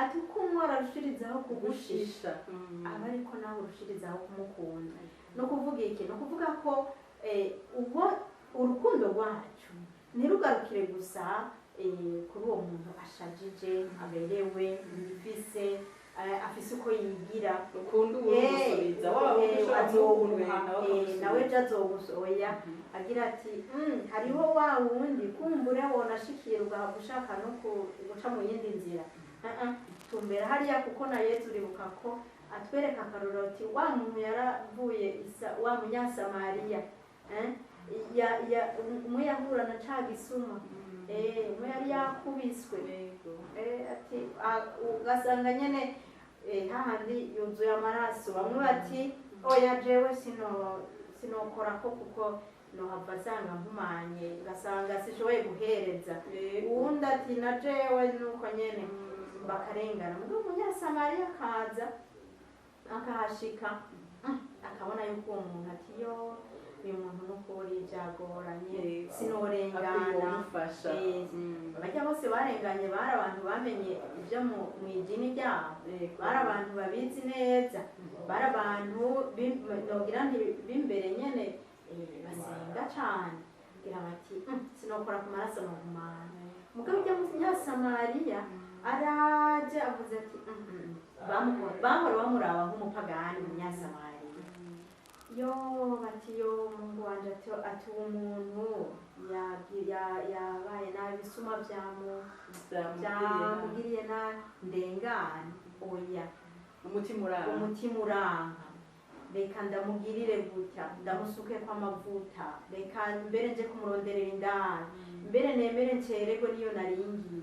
Ati uko umworo arushirizaho kugushisha, Gushisha. Aba ariko nawe urushirizaho kumukunda. Ni ukuvuga iki? Ni ukuvuga ko ubwo urukundo rwacu ntirugarukire gusa kuri uwo muntu ashajije, aberewe, yifise, afise uko yigira. Ukunda uwo gusubiza waba ushobora Azoguha, kumukuntu nawe ejo azogusoya agira ati: Hariho wa wundi kumbure wonashikira ugahava ushaka no guca mu yindi nzira." Ah, ah, tumbera hariya, kuko na Yezu uribuka ko atwereka akarorero ati wa muntu yaravuye isa wa Munyasamariya, umwe yahura na ca gisuma. Umwe yari yakubiswe. Ati ugasanga nyene hahandi yuzuye amaraso. Bamwe bati oya, jewe sinokora ko kuko nohava asanga mpumanye, ugasanga sishoboye guhereza. Uwundi ati na jewe nuko nyene, bakarengana. Mugabo umunyasamariya akaza akahashika, akabona yuko uwo muntu ati yo, uyu muntu n'ukuri byagoranye, sinorengana. Akwiye kumufasha. Bajya bose barenganye bari abantu bamenye ibyo mu idini ryabo, bari abantu babizi neza, bari abantu nogira nti b'imbere nyene, basenga cane, gira bati sinokora ku maraso nohumana." Mugabo ujya munyasamariya araje avuze ati Bahora bamuraba nk'umupagani umunyasamariya. Yo, bati yo, Mungu wanje, ati uwo muntu yabaye nabi, ibisuma byamugiriye nabi, ndengane? Oya." Umutima uranga. Umutima uranka, reka ndamugirire gutya, ndamusukeko amavuta, reka mbere nje kumuronderera indani, mbere nemere ncererwe niyo naringiye.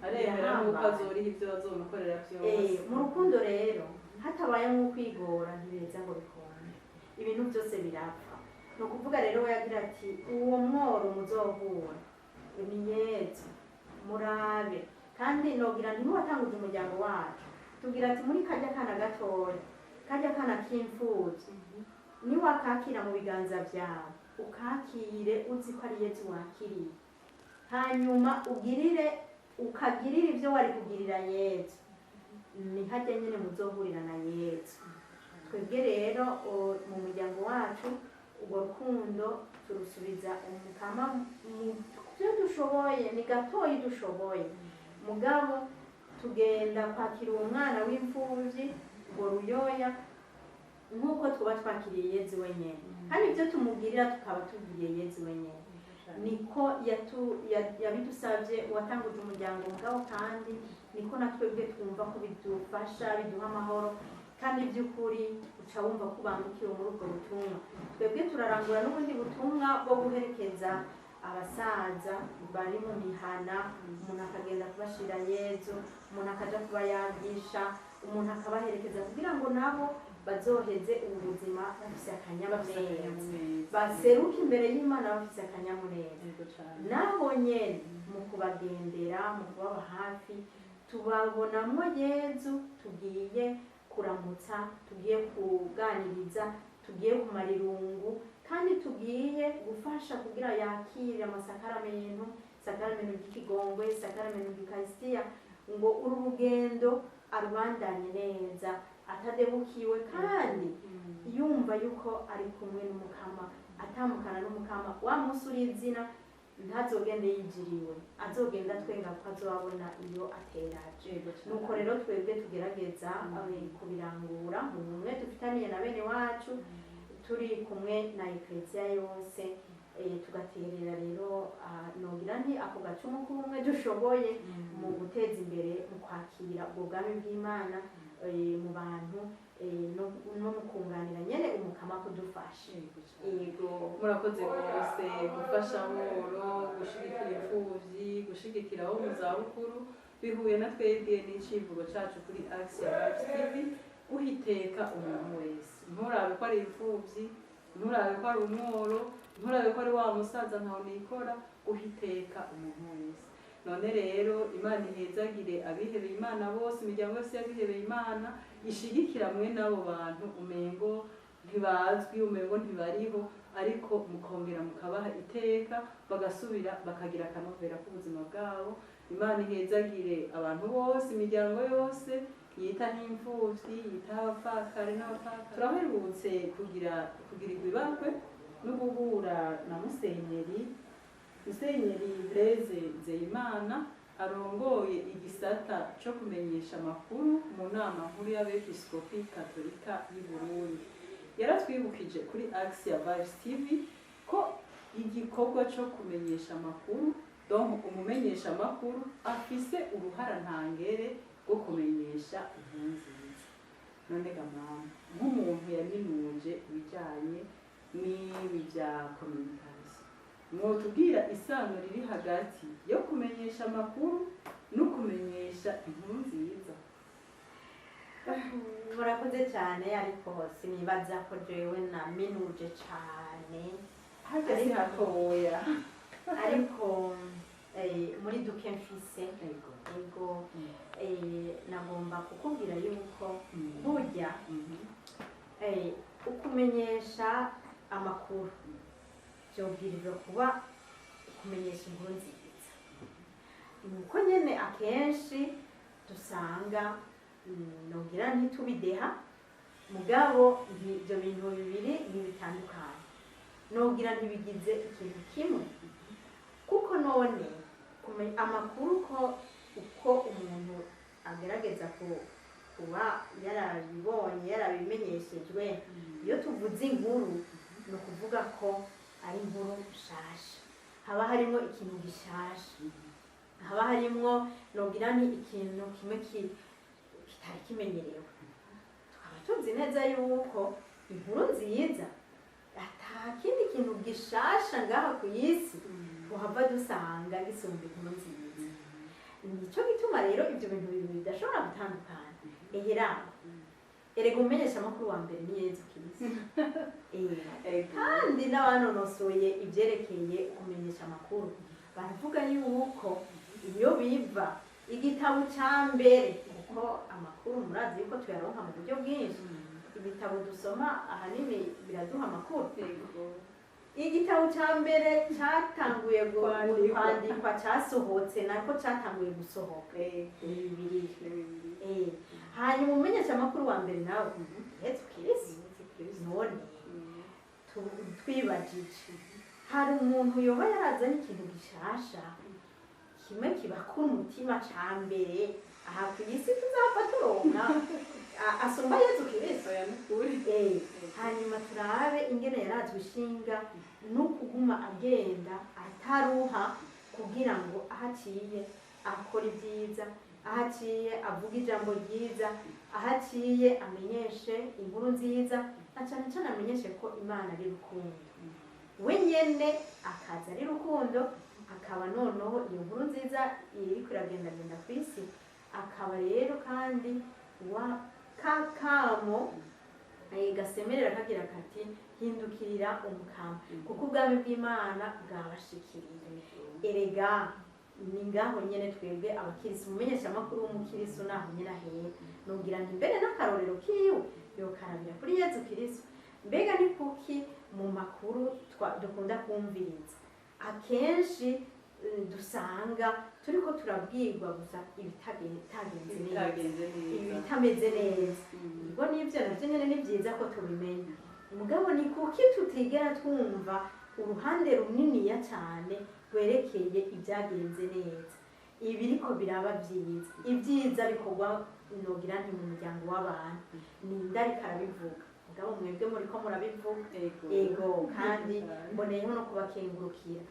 Aremera nuko Birahambaye. azoriha ibyo bazomukorera byose. Mu rukundo rero hatabayemo kwigora ntibeza ngo bikunde, ibintu byose birapfa. Ni ukuvuga rero we yagira ati uwo mworo muzohura ni Yezu, murabe. Kandi nogira ntimuwatanguje umuryango wacu, tugira ati muri kajya kana gatoya, kajya kana k'imfuvyi, niwakakira mu biganza byawe, ukakire uzi ko ari Yezu wakiriye, hanyuma ugirire, ukagirira ibyo wari kugirira Yezu, ni hajya nyine muzohurira na Yezu. Twebwe rero mu muryango wacu urwo rukundo turusubiza umukama mu byo dushoboye, ni gatoyi dushoboye, mugabo tugenda kwakira uwo mwana w'imfuvyi, urwo ruyoya, nk'uko tuba twakiriye Yezu wenyine, kandi ibyo tumugirira tukaba tugiriye Yezu wenyine. Niko yabidusabye uwatanguje umuryango, mugabo kandi niko na twebwe twumva ko bidufasha, biduha amahoro, kandi by'ukuri uca wumva ko ubangukiwe muri ubwo butumwa. Twebwe turarangura n'ubundi butumwa bwo guherekeza abasaza bari mu mihana, umuntu akagenda kubashira Yezu, umuntu akaja kubayagisha, umuntu akabaherekeza kugira ngo nabo bazoheze ubu buzima bafise akanyamuneza, baseruke imbere y'Imana bafise akanyamuneza. Yego cane. Nabo nyene mu kubagendera, mu kubaba hafi, tubabonamwo Yezu tugiye kuramutsa, tugiye kuganiriza, tugiye kumara irungu, kandi tugiye gufasha kugira yakire amasakaramentu, sakaramentu ry'ikigongwe, sakaramentu ry'Ukarisitiya, ngo uru rugendo arubandanye neza atadebukiwe, kandi yumva yuko ari kumwe n'Umukama, atambukana n'Umukama. Wa munsi uri izina ntazogende yijiriwe, azogenda twenga ko azobabona iyo ateraje. Yego cane. Nuko rero twebwe tugerageza kubirangura mu bumwe dufitaniye na bene wacu, turi kumwe na Eklezia yose, tugaterera rero, nogira nti ako gacumu k'ubumwe dushoboye mu guteza imbere, mu kwakira ubwo bwami bw'Imana mu bantu, no mu kunganira nyene Umukama kudufasha. Yego cane. Yego. Murakoze rwose gufasha mworo, gushigikira imfuvyi, gushigikira abo mu zabukuru, bihuye na twebwe n'icivugo cacu kuri Action Vibes TV: uhiteka umuntu wese. Nturabe ko ari imfuvyi, nturabe ko ari umworo, nturabe ko ari wa musaza ntaho nikora, uhiteka umuntu wese. None rero Imana ihezagire abihebeye Imana bose, imiryango yose y'abihebeye Imana ishigikira mwe n'abo bantu umengo ntibazwi, umengo ntibariho, ariko mukongera mukabaha iteka, bagasubira bakagira akanovera k'ubuzima bwabo. Imana ihezagire abantu bose, imiryango yose yitaho imfuvyi, yitaho abapfakare n'abapfakare. Turaherutse kugirirwa ibakwe no guhura na Musenyeri Blaise Nzeyimana, arongoye igisata co kumenyesha amakuru mu nama nkuru y'abepiskopi katolika y'u Burundi. Yaratwibukije kuri Axia Vibes TV ko igikorwa co kumenyesha amakuru, donc umumenyesha amakuru afise uruhara ntangere rwo kumenyesha inkuru nziza. None ga mama, nk'umuntu yaminuje ibijyanye n'ibi bya communication, Mwotubwira isano riri hagati yo kumenyesha amakuru no kumenyesha inkuru nziza? Murakoze cyane, ariko sinibaza ko jewe naminuje cyane. Harya si hatoya. Ariko muri duke mfise, ego, nagomba kukubwira yuko burya ukumenyesha amakuru byobwirizwa kuba kumenyesha inkuru nziza. Ni uko nyene akenshi dusanga nogira ntitubideha, mugabo ibyo bintu bibiri ntibitandukanye, nogira ntibigize ikintu kimwe. Kuko none amakuru ko uko umuntu agerageza kuba yarabibonye, yarabimenyeshejwe, iyo tuvuze inkuru ni ukuvuga ko ari inkuru nshasha, haba harimo ikintu gishasha, haba harimwo nogira ni ikintu kimwe kitari kimenyerewe. Tukaba tuzi neza yuko inkuru nziza ata kindi kintu gishasha ngaha ku isi tuhava dusanga gisumba inkuru nziza. Nico gituma rero ibyo bintu bibiri bidashobora gutandukana. Ehera, erega umumenyesha amakuru wa mbere ni Yezu Kristo. Kandi n'abanonosoye ibyerekeye kumenyesha amakuru baravuga yuko iyo biva igitabo cya mbere, kuko amakuru murazi yuko tuyaronka mu buryo bwinshi, ibitabo dusoma ahanini biraduha amakuru. Igitabo cya mbere cyatanguye Kwandikwa. kwandikwa, cyasohotse, nako cyatanguye gusohoka, ni Bibiliya. Hanyuma umumenyesha amakuru wa mbere nawe Yezu Kristo. None twibajije, hari umuntu yoba yarazanye ikintu gishasha kimwe kibakura umutima ca mbere aha ku isi tuzapfa turonka asumba Yezu Kristo? Oya, nukuri. Hanyuma turabe ingene yarazwe ishinga no kuguma agenda ataruha kugira ngo aho aciye akora ibyiza, aho aciye avuga ijambo ryiza, aho aciye amenyeshe inkuru nziza, na cyane cyane amenyeshe ko Imana ari rukundo, we nyene akaza ari rukundo, akaba noneho iyo nkuru nziza iriko iragendagenda ku isi, akaba rero kandi wa kakamo gasemerera kagira kati: "Hindukirira Umukama, kuko ubwami bw'Imana bwabashikiriye." Erega ni ngaho nyene twebwe abakirisitu, umumenyeshamakuru w'umukirisu naho nyene ahera, nugira nti mbere n'akarorero kiwe yokarabira kuri Yezu Kristo. Mbega ni kuki mu makuru dukunda kumviriza akenshi dusanga turiko turabwirwa gusa ibitagenze neza, ibitagenze neza, ibitameze neza? Ubwo nibyo navyo nyene ni byiza ko tubimenya, mugabo ni kuki tutigera twumva uruhande runiniya cyane rwerekeye ibyagenze neza, ibiriko biraba byiza, ibyiza bikorwa nogira nti mu muryango w'abantu? Ninde ariko arabivuga? Mugabo mwebwe muriko murabivuga. Ego, kandi mboneyeho no kubakengurukira.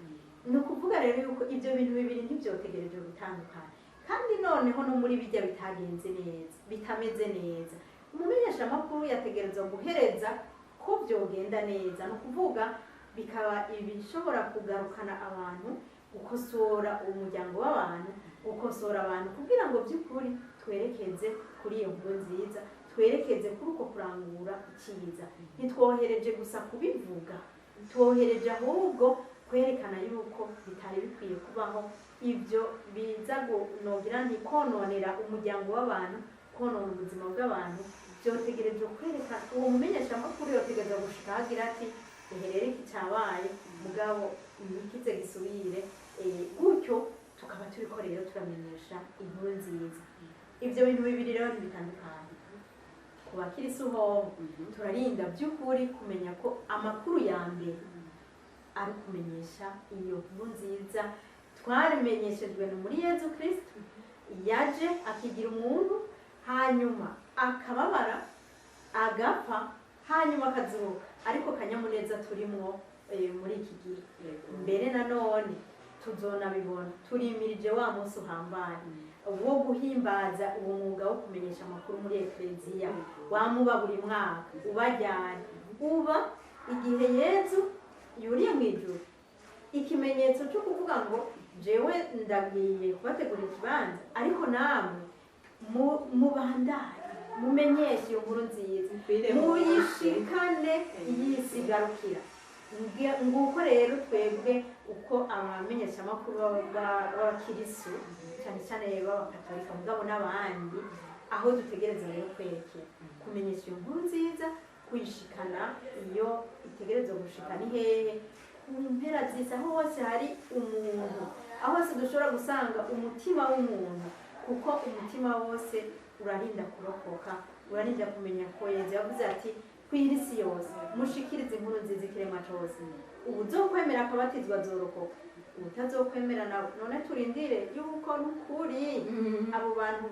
Ni ukuvuga rero yuko ibyo bintu bibiri ntibyotegereje gutandukana. Kandi noneho no muri bijya bitagenze neza, bitameze neza, umumenyeshamakuru yategerezwa guhereza ko byogenda neza, ni ukuvuga bikaba ibishobora kugarukana abantu, gukosora umuryango w'abantu, gukosora abantu, kugira ngo by'ukuri twerekeze kuri iyo nkuru nziza, twerekeze kuri uko kurangura icyiza. Ntitwohereje gusa kubivuga, twohereje ahubwo kwerekana yuko bitari bikwiye kubaho ibyo biza nogira nti kononera umuryango w'abantu, konona ubuzima bw'abantu. Byotegereje kwerekana, uwo mumenyeshamakuru yotegereza gushika agira ati: "Ehe rero iki cyabaye, mugabo ntikize gisubire." Gutyo tukaba turiko rero turamenyesha inkuru nziza. Ibyo bintu bibiri rero ntibitandukanye. Ku bakirisu hoho turarinda by'ukuri kumenya ko amakuru ya mbere ari ukumenyesha iyo nkuru nziza twarimenyeshejwe ni muri Yezu Kristo, yaje akigira umuntu, hanyuma akababara, agapfa, hanyuma akazuka. Ariko kanyamuneza turimwo muri iki gihe, mbere nanone tuzonabibona, turimirije wa munsi uhambaye wo guhimbaza uwo mwuga wo kumenyesha amakuru muri ekleziya, wamuba buri mwaka ubajyana, uba igihe Yezu yuriye mu ijuru. Ikimenyetso cyo kuvuga ngo jewe ndagiye kubategura ikibanza, ariko namwe mubandanye mumenyeshe iyo nkuru nziza, Mukwire hose. muyishikane yisigarukira. Nguko rero twebwe uko abamenyeshamakuru b'abakirisu, cyane cyane b'abakatolika, mugabo n'abandi, aho dutegereza rero kwerekera kumenyesha iyo nkuru nziza, kuyishikana iyo itegereza gushika ni hehe? Ku mpera z'isi, aho hose hari umuntu, aho hose dushobora gusanga umutima w'umuntu, kuko umutima wose urarinda kurokoka, urarinda kumenya ko Yezu yavuze ati: "Kwira isi yose, mushikirize inkuru nziza ikiremwa cose. Uwuzokwemera akabatizwa azorokoka, uwutazokwemera nawe." None turindire yuko n'ukuri abo bantu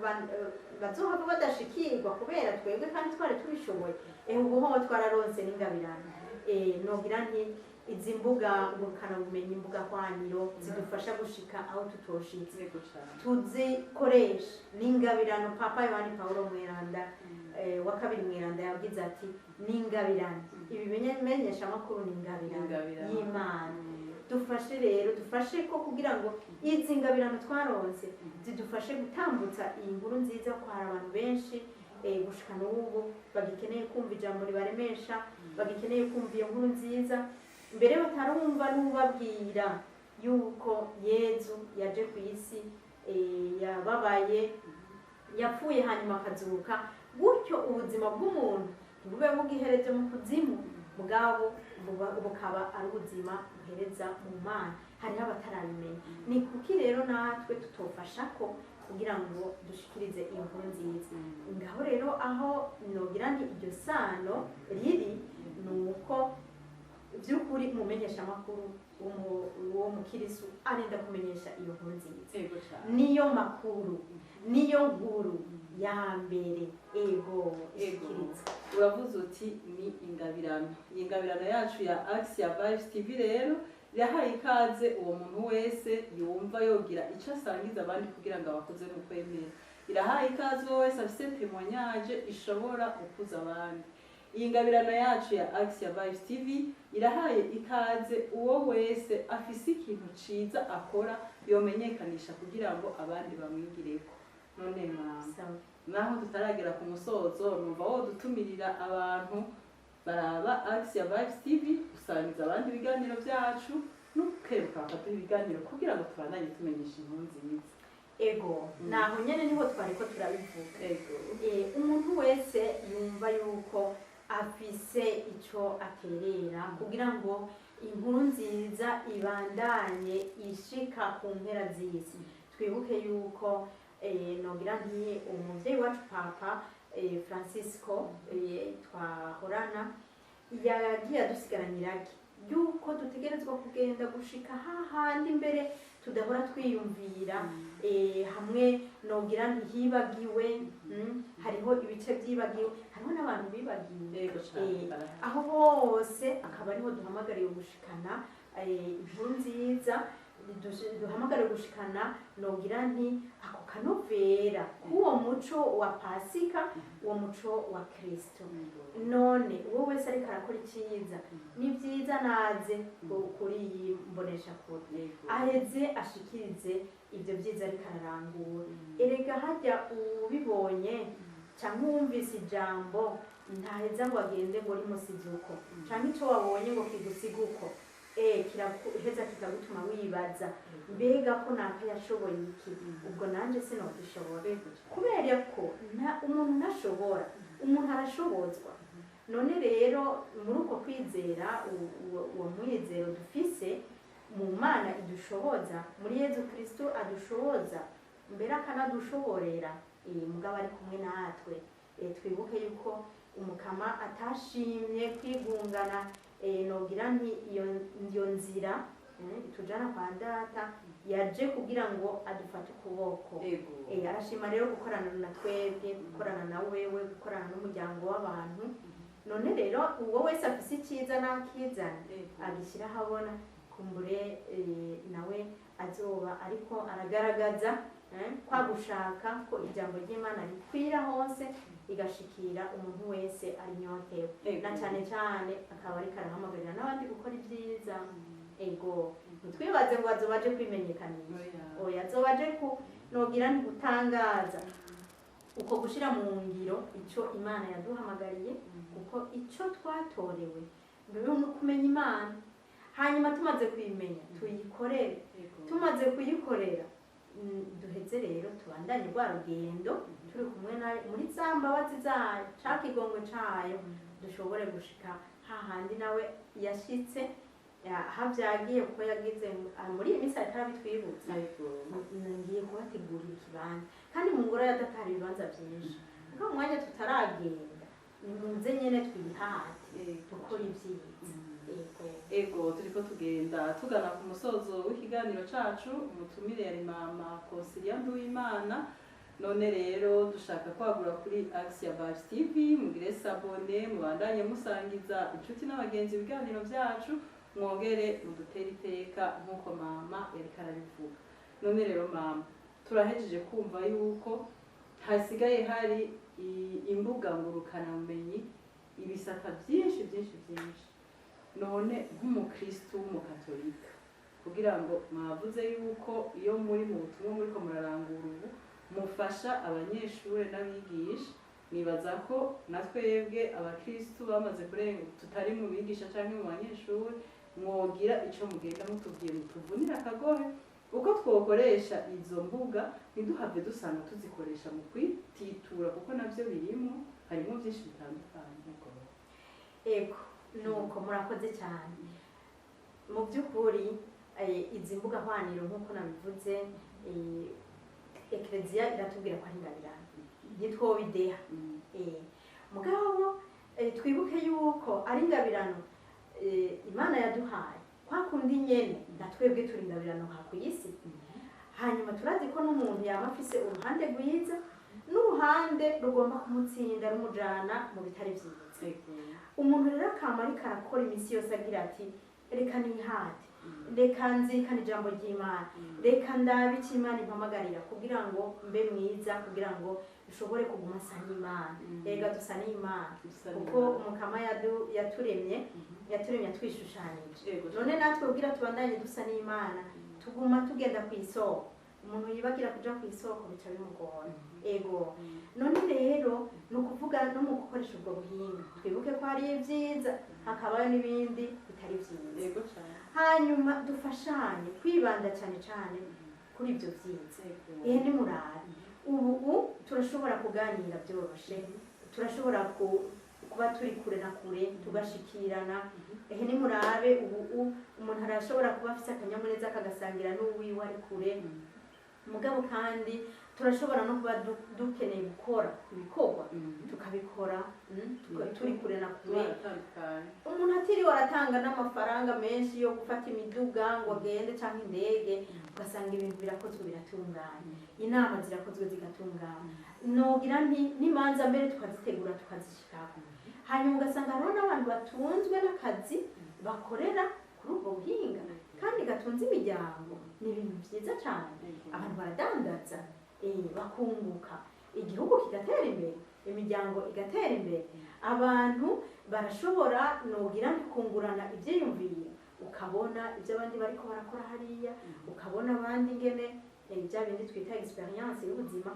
bazohava badashikirwa kubera twebwe kandi twari tubishoboye? Ehe, ubu ho twararonse n'ingabirano. Nogira nti izi mbuga ngurukanabumenyi, imbuga hwaniro, zidufasha gushika aho tutoshitse. Yego cane. Tuzikoresha, n'ingabirano. Papa Yohani Paulo Mweranda wa kabiri Mweranda yagize ati: "N'ingabirano, ibi bimenyeshamakuru ni ingabirano Ingabirano. y'Imana." Dufashe rero, dufashe ko kugira ngo izi ngabirano twaronse zidufashe gutambutsa iyi nkuru nziza, ko hari abantu benshi gushika n'ubu bagikeneye kumva ijambo ribaremesha, bagikeneye kumva iyo nkuru nziza, mbere batarumva n'ubabwira yuko Yezu yaje ku isi, yababaye, yapfuye, hanyuma akazuka, gutyo ubuzima bw'umuntu ntibube bugihereje mu kuzimu, mugabo bukaba ari ubuzima buhereza mu Mana. Hariho abatarabimenya. Ni kuki rero natwe tutofasha ko kugira ngo dushikirize iyo nkuru nziza? Ngaho rero aho nogira nti iryo sano riri ni uko by'ukuri umumenyeshamakuru wo mukirisu arinda kumenyesha iyo nkuru nziza. Yego cane. Niyo makuru, niyo nkuru ya mbere, ego, ishikiriza. Uravuze uti ni ingabirano. Iyi ngabirano yacu ya Axia Vibes TV rero irahaye ikaze uwo muntu wese yumva yogira icyo asangiza abandi kugira ngo abakuze mu kwemera. Irahaye ikaze uwo wese afise témoignage ishobora gukuza abandi. Iyi ngabirano yacu ya Axia Vibes TV irahaye ikaze uwo wese afise ikintu ciza akora yomenyekanisha kugira ngo abandi bamwigireko. None mama, Sawa. naho tutaragera ku musozo, numva wodutumirira abantu baraba Axia Vibes TV gusangiza abandi ibiganiro byacu no gukeruka bakaduha ibiganiro kugira ngo tubandanye tumenyesha inkuru nziza. Ego, naho nyene niho twariko turabivuga. Ego. Umuntu wese yumva yuko afise ico aterera kugira ngo inkuru nziza ibandanye ishika ku mpera z'isi, twibuke yuko nogira nti umuvyeyi wacu Papa Francisco twahorana yagiye adusigaranye iragi yuko dutegerezwa kugenda gushika hahandi mbere tudahora twiyumvira, hamwe nogira ntihibagiwe. Hariho ibice byibagiwe, hariho n'abantu bibagiwe. Ego cane. Barahari. Aho hose akaba ariho duhamagariwe gushikana inkuru nziza, duhamagariwe gushikana nogira nti ako kanovera k'uwo muco wa Pasika, uwo muco wa Kristo. None uwo wese ariko arakora icyiza, ni byiza, naze kuri iyi mboneshakure, aheze ashikirize ibyo byiza ariko ararangura. Erega hajya ubibonye cyangwa uwumvise ijambo, ntaheza ngo agende ngo rimusize uko, cyangwa icyo wabonye ngo kigusiga uko. Kiraheza kikagutuma wibaza: mbega ko naka yashoboye iki, ubwo nanjye sinogishobora? Kubera ko umuntu ntashobora, umuntu arashobozwa. None rero muri uko kwizera, uwo mwizero dufise mu Mana idushoboza, muri Yezu Kristo adushoboza, mbere akanadushoborera, mugabo ari kumwe natwe. Twibuke yuko Umukama atashimye kwigungana, nogira nti iyo nzira itujana kwa Data, yaje kugira ngo adufate ukuboko. Arashima rero gukorana na twebwe, gukorana na wewe, gukorana n'umuryango w'abantu. None rero uwo wese afise icyiza n'akizana, agishyira ahabona, kumbure nawe azoba ariko aragaragaza kwa gushaka ko ijambo ry'Imana rikwira hose, rigashikira umuntu wese arinyotewe, na cyane cyane akaba ariko arahamagarira n'abandi gukora ibyiza. Ego, ntitwibaze ngo azoba aje kwimenyekanisha. Oya. Oya, azoba aje ku nogira ni gutangaza uko gushira mu ngiro ico Imana yaduhamagariye, kuko ico twatorewe ni ukumenya Imana, hanyuma tumaze kuyimenya tuyikorere. Tumaze kuyikorera, duheze rero tubandanye rwa rugendo turi kumwe nayo muri za mbabazi zayo, ca kigongwe cayo, dushobore gushika hahandi nawe yashitse, aho vyagiye, kuko yagize muri iyi minsi ariko arabitwibutsa: "Ngiye kubategurira ikibanza, kandi mu ngoro ya Data hari ibibanza byinshi." Kuko mu mwanya tutaragenda, nimuze nyene twihate dukora ibyiza. Ego. Ego, turiko tugenda tugana ku musozo w'ikiganiro cacu. Umutumire yari mama Consilia Nduwimana. None rero dushaka kwagura kuri Axia Vibes TV, mugire s'abonner, mubandanye musangiza inshuti n'abagenzi ibiganiro vyacu, mwongere mudutere iteka nk'uko mama yariko arabivuga. None rero mama, turahejeje kumva yuko hasigaye hari imbuga ngurukanabumenyi, ibisata byinshi byinshi byinshi. None nk'umukristu w'umukatolika, kugira ngo mwavuze yuko iyo muri mu butumwa muriko murarangura ubu mufasha abanyeshuri n'abigisha, nibaza ko na twebwe abakristu bamaze kurenga tutari mu bigisha canke mu banyeshuri, mwogira ico mugenda mutubwiye, mutuvunira akagohe uko twokoresha izo mbuga, ntiduhave dusanga tuzikoresha mu kwititura, kuko navyo birimwo, harimo byinshi bitandukanye. Ego, nuko murakoze cyane. Mu by'ukuri, izi mbuga hwaniro, nk'uko nabivuze, Ekereziya iratubwira ko ari ingabirano, ntitwobideha. Mugabo twibuke yuko ari ingabirano Imana yaduhaye, kwa kundi nyene na twebwe turi ingabirano nka ku isi. Hanyuma turazi ko n'umuntu yaba afise uruhande rwiza n'uruhande rugomba kumutsinda rumujana mu bitari vyiza. Umuntu rero akama ariko arakora iminsi yose agira ati: "Reka nihate, reka nzirikane ijambo ry'Imana, reka ndabe icyo Imana impamagarira kugira ngo mbe mwiza, kugira ngo nshobore kuguma nsa n'Imana." Rega dusa n'Imana, Dusa kuko n'Imana. Umukama yaturemye, yaturemye atwishushanije. None natwe kugira tubandanye dusa n'Imana, tuguma tugenda ku isoko. Umuntu yibagira kuja ku isoko bica bimugora. Ego, none rero ni ukuvuga no mu gukoresha ubwo buhinga, twibuke ko hari ibyiza hakabayo n'ibindi bitari byiza. Yego cyane. Hanyuma dufashanye kwibanda cyane cyane kuri ibyo byiza. Ehe, nimurabe ubu turashobora kuganira byoroshe, turashobora kuba turi kure na kure tugashikirana. Ehe, nimurabe ubu umuntu arashobora kuba afise akanyamuneza akagasangira n'uwiwe ari kure. Mugabo kandi turashobora no kuba dukeneye gukora ibikorwa, tukabikora, turi kure na kure. Turatandukanye. Umuntu atiriwe aratanga n'amafaranga menshi yo gufata imiduga ngo agende cyangwa indege, ugasanga ibintu birakozwe biratunganye, inama zirakozwe zigatungana, nogira nti n'imanza mbere tukazitegura tukazishikako. Hanyuma ugasanga hariho n'abantu batunzwe n'akazi bakorera kuri ubwo buhinga kandi gatunze imiryango. Ni ibintu byiza cyane. Abantu baradandaza, bakunguka, igihugu kigatera imbere, imiryango igatera imbere. Abantu barashobora nogira kungurana ibyiyumviro, ukabona ibyo abandi bariko barakora hariya, ukabona abandi ingene, bya bindi twita expérience y'ubuzima,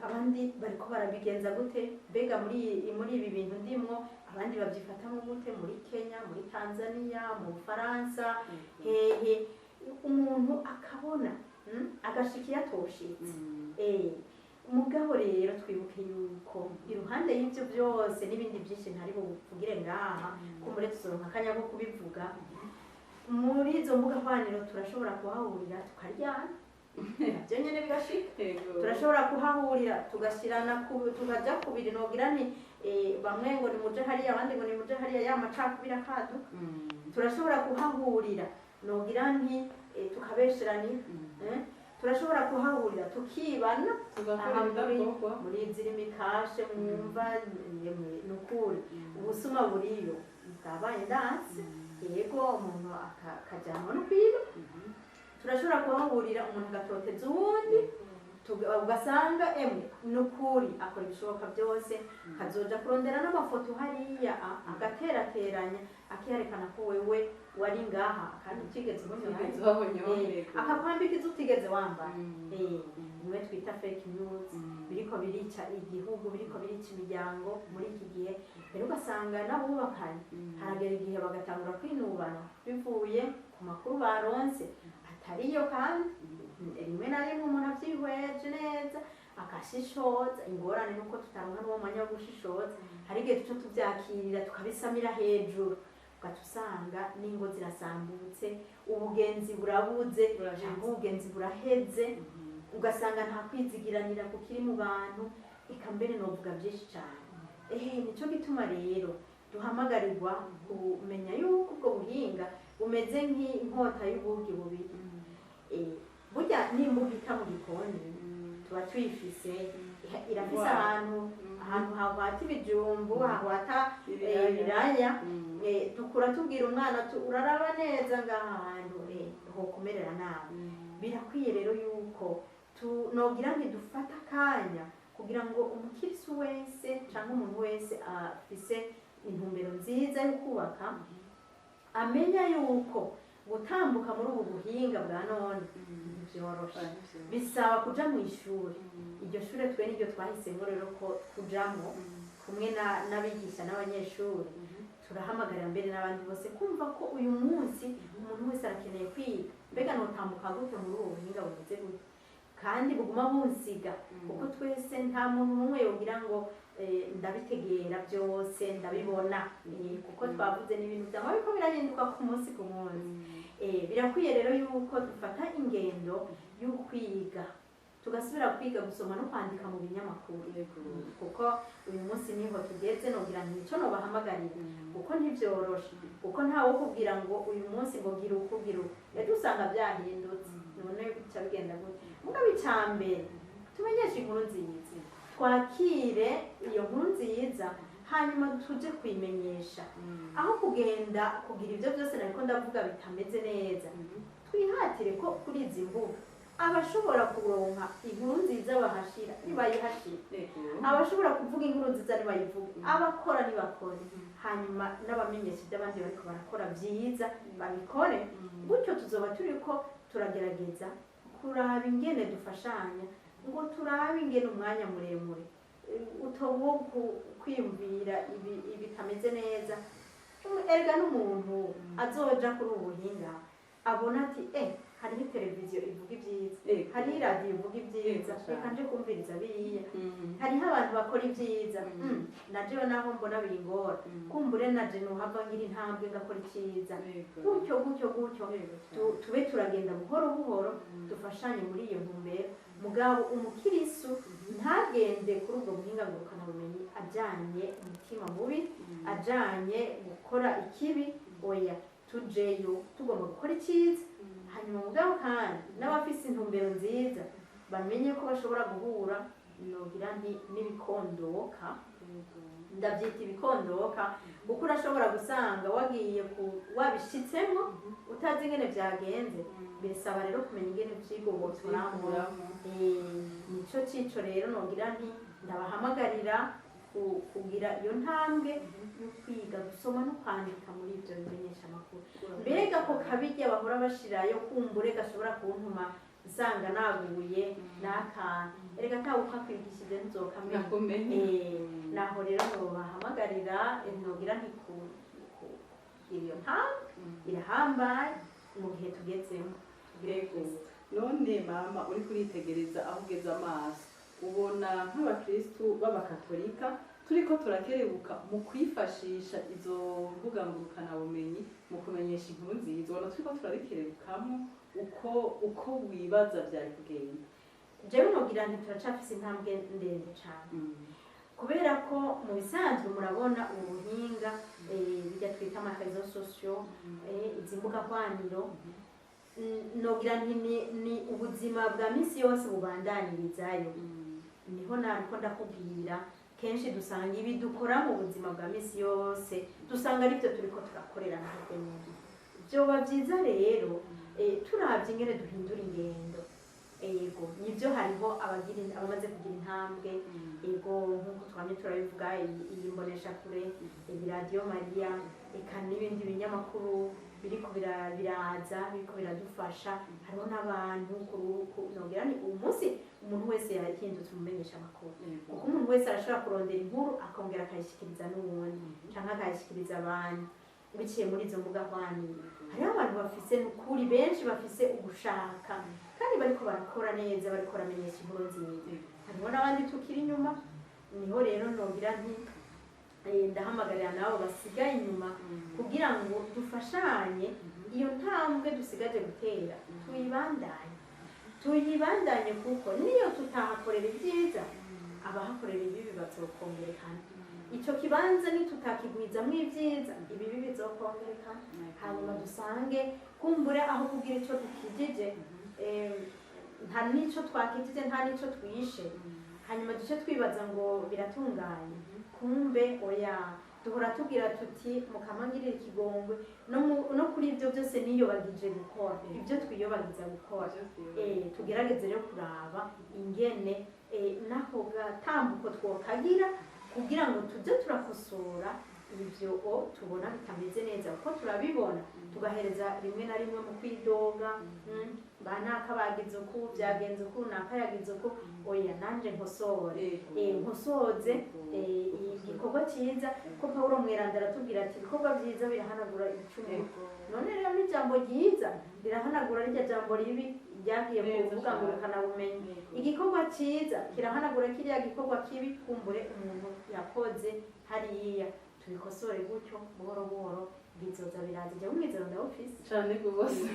abandi bariko barabigenza gute, mbega muri ibi bintu ndimwo abandi babyifatamo gute, muri Kenya, muri Tanzania, mu Bufaransa, hehe. Umuntu akabona, agashika iyo atoshitse. Mugabo rero twibuke yuko iruhande y'ibyo byose n'ibindi byinshi ntari buvugire ngaha, kumbure tuzoronka akanya ko kubivuga, muri izo mbuga hwaniro turashobora kuhahurira tukaryana, nabyo nyene bigashika. Turashobora kuhahurira tugashyirana tukaja kubiri, nogira nti bamwe ngo nimuje hariya, abandi ngo nimuje hariya, ya macakubiri akaduka. Turashobora kuhahurira, nogira nti tukabesheranya, turashobora kuhahurira tukibana. Tugakora Aha ibidakorwa. Muri zirimo kashe mwumva yemwe, ni ukuri ubusuma buriyo bwabaye ndanse. Yego, umuntu akajyanwa no kwiba. Turashobora kuhahurira umuntu agatoteza uwundi. Ugasanga emwe nukuri akora ibishoboka byose, kazoja kurondera n'amafoto hariya, agaterateranya, akiyerekana ko wewe wari ngaha kandi utigeze unyurayo. Utigeze wabonye. Akakwambika izo utigeze wambara. Niwe twita fake news. Biriko birica igihugu, biriko birica imiryango muri iki gihe. Rero ugasanga n'abubakanye haragera igihe bagatangura kwinubana bivuye ku makuru baronse atariyo, kandi rimwe na rimwe umuntu avyihweje neza akashishoza. Ingorane nuko tutaronka n'uwo mwanya wo gushishoza. Hari igihe tuca tuvyakirira, tukabisamira hejuru, ugaca usanga n'ingo zirasambutse, ubugenzi burabuze Buraheze. Canke ubugenzi buraheze, ugasanga nta kwizigiranira kukiri mu bantu. Eka mbere novuga byinshi cyane. Nico gituma rero duhamagarirwa kumenya yuko ubwo buhinga bumeze nk'inkota y'ubugi bubiri. Burya n'imbugita mu gikoni tuba tuyifise, irafise ahantu hahwata ibijumbu, hahwata ibiraya. Dukura tubwira umwana uraraba neza ngaha hantu hokumerera nabi. Birakwiye rero yuko nogira ntidufate akanya kugira ngo umukirisu wese cyangwa umuntu wese afise intumbero nziza yo kubaka amenya yuko gutambuka muri ubu buhinga bwa none ntibyoroshe, bisaba kuja mu ishuri. Iryo shure twe niryo twahisemo rero ko kujamo kumwe n'abigisha n'abanyeshuri. Turahamagarira mbere n'abandi bose kumva ko uyu munsi umuntu wese arakeneye kwiga: mbega notambuka gute muri ubu buhinga bumeze gute kandi buguma bunsiga? Kuko twese nta muntu n'umwe yogira ngo ndabitegera byose, ndabibona. Kuko twavuze n'ibintu byama biriko birahinduka ku munsi ku munsi. Birakwiye rero yuko dufata ingendo yo kwiga, tugasubira kwiga gusoma no kwandika mu binyamakuru, kuko uyu munsi niho tugeze. Nogira nti nico nobahamagarira, kuko ntibyoroshe, kuko ntawe kubwira ngo uyu munsi ngo gira uku, gira uku, ejo usanga byahindutse. None bica bigenda gute? Mugabo icambere, tumenyeshe inkuru nziza, twakire iyo nkuru nziza, hanyuma tuje kuyimenyesha. Aho kugenda kugira ibyo byose nariko ndavuga bitameze neza, twihatire ko kuri izi mbuga abashobora kuronka inkuru nziza bahashira nibayihashira, abashobora kuvuga inkuru nziza nibayivuge, abakora nibakore, hanyuma n'abamenyesha ibyo abandi bariko barakora byiza babikore. Gutyo tuzoba turiko turagerageza kuraba ingene dufashanya ngo turabe ingene umwanya muremure utoba uwo kwiyumvira ibitameze neza. Erega n'umuntu azoja kuri ubu buhinga abona ati: "Hariho televiziyo ivuga ibyiza, hariho iradiyo ivuga ibyiza, reka nje kumviriza biriya. Hariho abantu bakora ibyiza, na jewe naho mbona bingora, kumbure naje nuhava ngira intambwe ngakora icyiza." Gutyo gutyo gutyo, tube turagenda buhoro buhoro, dufashanye muri iyo ntumbero. Mugabo umukirisu ntagende kuri ubwo buhinga ngurukanabumenyi ajanye umutima mubi, ajanye gukora ikibi. Oya, tujeyo tugomba gukora icyiza. Hanyuma mugabo kandi n'abafise intumbero nziza bamenye ko bashobora guhura, nogira nti n'ibikondoka. Ndabyita ibikondoka kuko urashobora gusanga wagiye ku wabishitsemo utazi ingene byagenze. Bisaba rero kumenya ingene vyigobotoramo. Nico cico rero nogira nti ndabahamagarira kugira iyo ntambwe yo kwiga gusoma no kwandika muri ibyo bimenyesha amakuru. Mbega ko kabirya bahora bashirayo, kumbure gashobora kuntuma nsanga naguye n'akantu. Erega ntawe ukakwigishije ntuzokamenya. Nakumenye. Naho rero nobahamagarira, nogira nti kugira iyo ntambwe irahambaye mu gihe tugezemo. Yego. None mama, uri kuritegereza aho ugeze amaso, ubona nk'abakristu b'abakatolika turiko turakerebuka mu kwifashisha izo mbuga ngurukanabumenyi mu kumenyesha inkuru nziza? Ubona turiko turabikerebukamo uko wibaza vyari kugenda? Jewe nogira nti turacafise intambwe ndende cane, kubera ko mu bisanzwe murabona ubu buhinga, bijya twita ama réseaux sociaux, izi mbuga hwaniro, nogira nti ni ubuzima bwa misi yose bubandanirizayo. Niho nariko ndakubwira, kenshi dusanga ibi dukora mu buzima bwa misi yose, dusanga aribyo turiko turakorera natwe nyene. Vyoba vyiza rero turavye ingene duhindura ingendo. Yego, nibyo, hariho abagira abamaze kugira intambwe. Yego, nk'uko twamye turabivuga, iyi mboneshakure, iyi Radiyo Mariya, eka n'ibindi binyamakuru biriko biraza, biriko biradufasha. Hariho n'abantu nongera ni uyu munsi umuntu wese yahindutse umumenyesha amakuru, kuko umuntu wese arashobora kurondera inkuru akongera akayishikiriza n'uwundi canke akayishikiriza abantu biciye muri izo mbuga hwaniro. Hariho abantu bafise, nukuri benshi bafise ugushaka kandi bariko barakora neza, bariko baramenyesha inkuru nziza. Hariho n'abandi tukiri inyuma. Niho rero nogira nti ndahamagarira nabo basigaye inyuma kugira ngo dufashanye iyo ntambwe dusigaje gutera, tuyibandanye, tuyibandanye, kuko niyo tutahakorera ibyiza, abahakorera ibibi bazokongerekana. Icyo kibanza nitutakigwizamwo ibyiza, ibibi bizokongerekana, hanyuma dusange kumbure aho kugira icyo dukijije, nta n'icyo twakijije, nta n'icyo twishe, hanyuma duce twibaza ngo biratunganye, kumbe oya. Duhora tubwira tuti: "Mukamangirira ikigongwe no kuri ibyo byose niyobagije gukora ibyo twiyobagiza gukora." Tugerageze rero kuraba ingene n'ako gatambuko twokagira kugira ngo tujye turakosora ibyo o tubona bitameze neza, kuko turabibona tugahereza rimwe na rimwe mu kwidoga: "Ba naka bagize uku, byagenze uku, naka yagize uku." Oya, nanje nkosore, nkosoze igikorwa cyiza, ko Pawulo mweranda aratubwira ati: "Ibikorwa byiza birahanagura ibicumuro." None rero n'ijambo ryiza rirahanagura rirya jambo ribi ryagiye ku Neza mbuga cane. ngurukanabumenyi. Igikorwa cyiza kirahanagura kiriya gikorwa kibi kumbure umuntu yakoze hariya. Tubikosore gutyo buhoro buhoro, bizoza biraza. Jya umwizero ndawufise. Cyane rwose,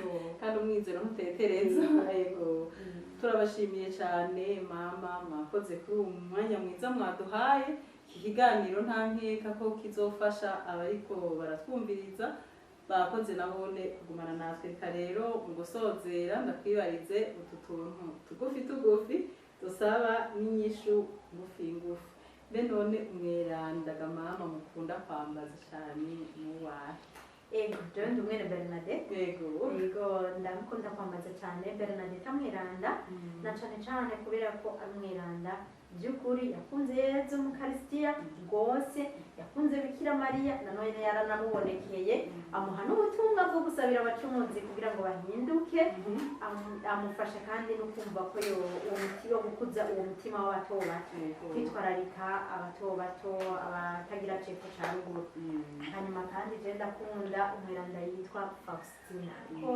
kandi umwizero ntutetereza. Yego, turabashimiye cyane mama, mwakoze kuri uwo mwanya mwiza mwaduhaye. Iki kiganiro nta nkeka ko kizofasha abariko baratwumviriza. Bakoze nabone kugumana natwe. Reka rero mu gusozera ndakwibarize utu tuntu tugufi tugufi dusaba n'inyishu ngufi ngufi. Mbe none umwerandaga mama mukunda kwambaza cyane n'uwahe? Ego, jewe ndi umwene Bernadette. Ego, ndamukunda kwambaza cyane Bernadette Mweranda, na cane cane kubera ko ari umweranda by'ukuri yakunze Yezu mu Karisitiya rwose, yakunze Bikira Mariya, nanone yaranamubonekeye amuha n'ubutumwa bwo gusabira abacumuzi kugira ngo bahinduke, amufasha kandi no kumva ko uwo muti wo gukuza uwo mutima w'abato bato, kwitwararika abato bato, abatagira cepfo ca ruguru. Hanyuma kandi je ndakunda umweranda yitwa Faustina, ko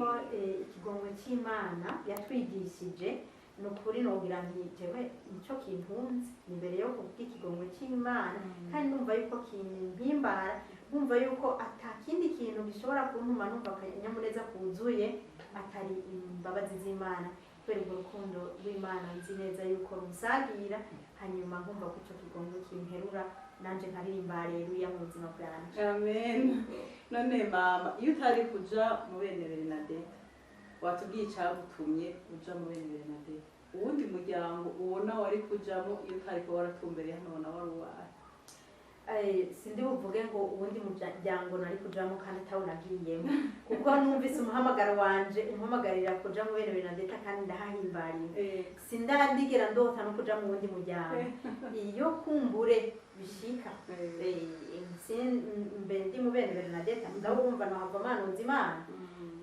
ikigongwe cy'Imana yatwigishije, ni ukuri nogira nti jewe nico kintunze imbere yo kuvuga ikigongwe cy'Imana, kandi numva yuko kimpimbara, nkumva yuko ata kindi kintu gishobora kuntuma numva akanyamuneza kuzuye atari imbabazi z'Imana, kubera urwo rukundo rw'Imana nzi neza yuko runsagira, hanyuma nkumva ko ico kigongwe kinterura nanje nkaririmba haleluya mu buzima bwanje. Amen. None mama, iyo utari kuja mu bene Bernadette, watubwiye icyagutumye uja mu bene Bernadette, uwundi muryango ubona wari kujamo iyo utari kuba waratumbereye hano ubona wari uwahe? Sindi buvuge ngo ubundi muryango nari kujamo kandi atawunagiyemo, kuko numvise umuhamagaro wanje umpamagarira kuja mu bene Bernadette kandi ndahahimbariwe. Sindandigera ndota no kuja mu wundi muryango. Iyo kumbure bishika, mbe ndi mu bene Bernadette, mugabo urumva nohava manuza Imana,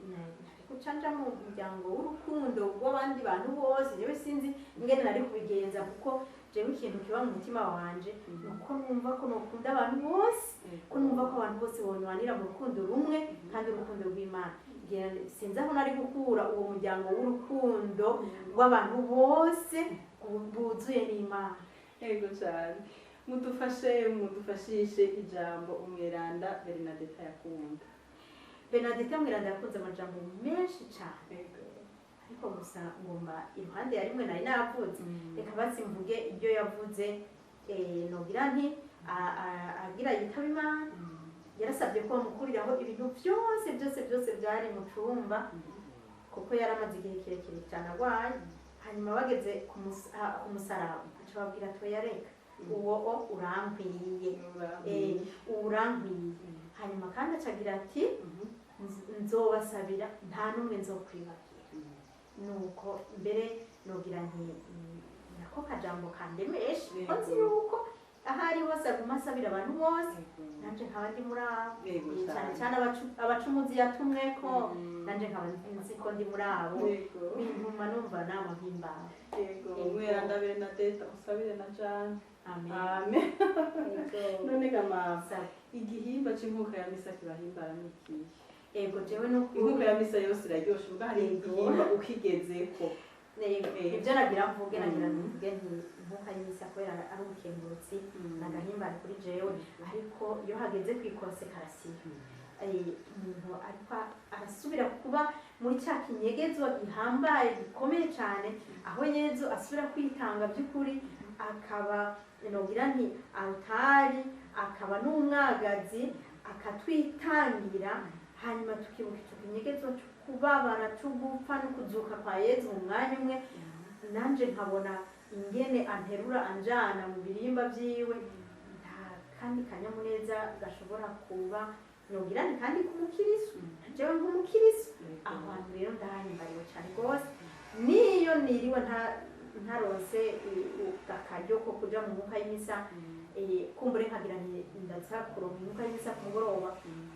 nari guca nja mu muryango w'urukundo rw'abandi bantu bose. Jewe sinzi ingene nari kubigenza, kuko jewe ikintu kiba mu mutima wanje ni uko numva ko nokunda abantu bose, ko numva ko abantu bose bonywanira mu rukundo rumwe kandi urukundo rw'Imana. Sinzi aho nari gukura uwo muryango w'urukundo rw'abantu bose buzuye n'Imana. Yego cyane. Mudufashe, mudufashishe ijambo umweranda Bernadette yakunda. Bernadette Mweranda yakunze amajambo menshi cyane, ariko gusa ngomba iruhande ya rimwe nari navuze, reka basi mvuge ibyo yavuze. Nogira nti agira yitaba Imana, yarasabye ko bamukuriraho ibintu byose byose byose byari mu cyumba, kuko yari amaze igihe kirekire cyane arwaye. Hanyuma bageze ku musaraba, aca babwira ati: "Oya, reka, uwo o urankwiye, uwo urankwiye." Hanyuma kandi aca agira ati: "Nzobasabira, nta n'umwe nzokwibagira." Nuko mbere nogira nti nako kajambo kandemeshe ko nzi yuko aho ari hose aguma asabira abantu bose, nanje nkaba ndi muri abo. Cyane cyane abacumuzi yatumweko, nanje nkaba nzi ko ndi muri abo. Bintuma numva nama mpimbara. Umweranda Bernadette usabire na Jane. Amen. Amen. None ga mama, Sabe. igihimba c'inkuka ya misa kibahimbara ni ikihe? Ego, jewe nuko Inkuka ya misa yose iraryoshe, ubwo hari igihimba ukigezeko. Ibyo nagira mvuge, nagira mvuge nti inkuka y'imisa kubera ari ubukengurutsi nagahimbare kuri jewe, ariko iyo hageze ku ikonsekarasiyo, umuntu ariko arasubira kuba muri cya kinyegezwa gihambaye gikomeye cyane, aho Yezu asubira kwitanga by'ukuri, akaba nogira nti altari, akaba n'umwagazi, akatwitangira, hanyuma tukibuka icyo kinyegezwa cyo kubabara, cyo gupfa no kuzuka kwa Yezu mu mwanya umwe. Nanje nkabona ingene anterura anjana mu birimba byiwe, nta kandi kanyamuneza gashobora kuba nogira ni kandi k'umukirisu, jewe nk'umukirisu. Aho hantu rero ndahimbariwe cyane rwose, niyo niriwe ntaronse akaryo ko kuja mu mwuka y'imisa, kumbure nkagira nti ndaza kuronka umwuka y'imisa ku mugoroba,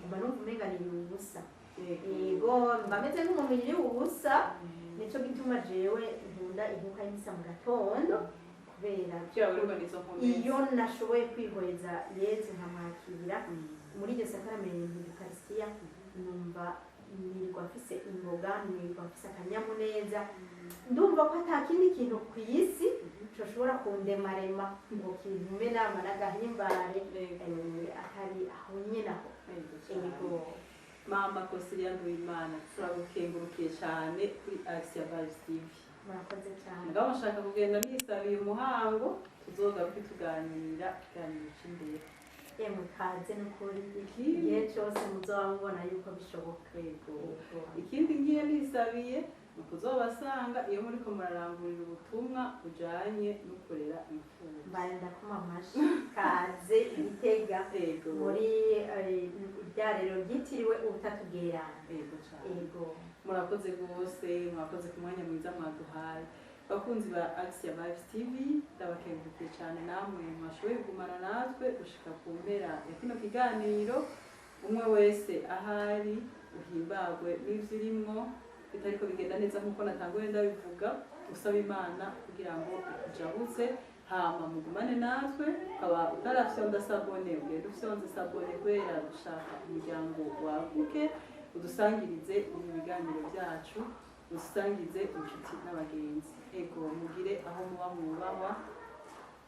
mba numva umenga niriwe ubusa. Yego, mba meze nk'umuntu yiriwe ubusa. Nico gituma jewe nkunda inkuka y'imisa mu gatondo, kubera iyo nashoboye kwihweza Yezu nkamwakira muri iryo sakaramentu y'Ukarisitiya, numva nirirwa mfise imboga, nirirwa mfise akanyamuneza, ndumva ko ata kindi kintu ku isi coshobora kundemarema ngo kintume nama n'agahimbare, atari aho nyene aho. Ego. Mama Kosilia Nduwimana, turagukengurukiye cyane kuri Axia Vibes TV. Murakoze cyane. Mugabo nshaka kugenda nisabiye umuhango, tuzogaruke tuganira ikiganiro c'imbere. Yemwe, kaze n'ukuri. Ikindi Igihe cyose muzoba mubona yuko bishoboka. Yego. Yego. Ikindi ngiye nisabiye ni ukuzobasanga iyo muriko murarangurira ubutumwa bujanye no kurera imfuvyi. Mbaye ndakoma amashi. Kaze Igitega muri iryariro ryitiriwe Ubutatu Bweranda. Yego cane. Ego. Murakoze rwose, mwakoze ku mwanya mwiza mwaduhaye. Bakunzi ba Axia Vibes TV, ndabakengurukiye cyane namwe mwashoboye kugumana natwe gushika ku mpera ya kino kiganiro. Umwe wese ahari uhimbagwe n'ivyo urimwo, bitariko bigenda neza nk'uko natanguye ndabivuga, usaba Imana kugira ngo ikujabutse, hama mugumane natwe. Ukaba utarafyonda s'abonner, ugende ufyonze s'abonner, kubera dushaka umuryango waguke. Udusangirize ibi biganiro byacu, usangize inshuti n'abagenzi. Ego, mugire aho muba mwubahwa.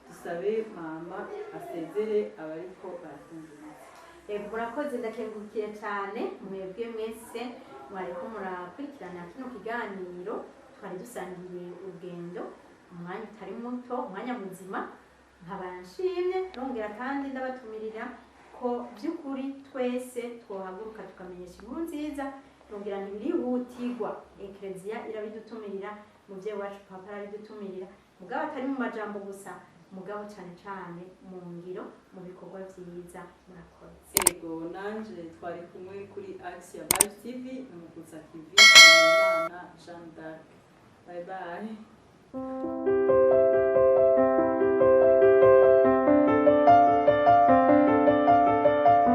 Dusabe mama asezere abariko baratumviriza. Yego, murakoze, ndakengurukiye cyane mwebwe mwese mwariko murakurikirana kino kiganiro. Twari dusangiye urugendo umwanya utari muto, umwanya muzima, nkaba nshimye. Nongera kandi ndabatumirira ko by'ukuri twese twohaguruka tukamenyesha inkuru nziza. Nongera ntibirihutirwa, Ekereziya irabidutumirira, umuvyeyi wacu Papa arabidutumirira, mugabo atari mu majambo gusa, mugabo cyane cyane mu ngiro, mu bikorwa vyiza. Murakoze. Ego, nanje twari kumwe kuri Axia Vibes TV na Mukuza TV, Imana Jeanne d'Arc. Bye bye.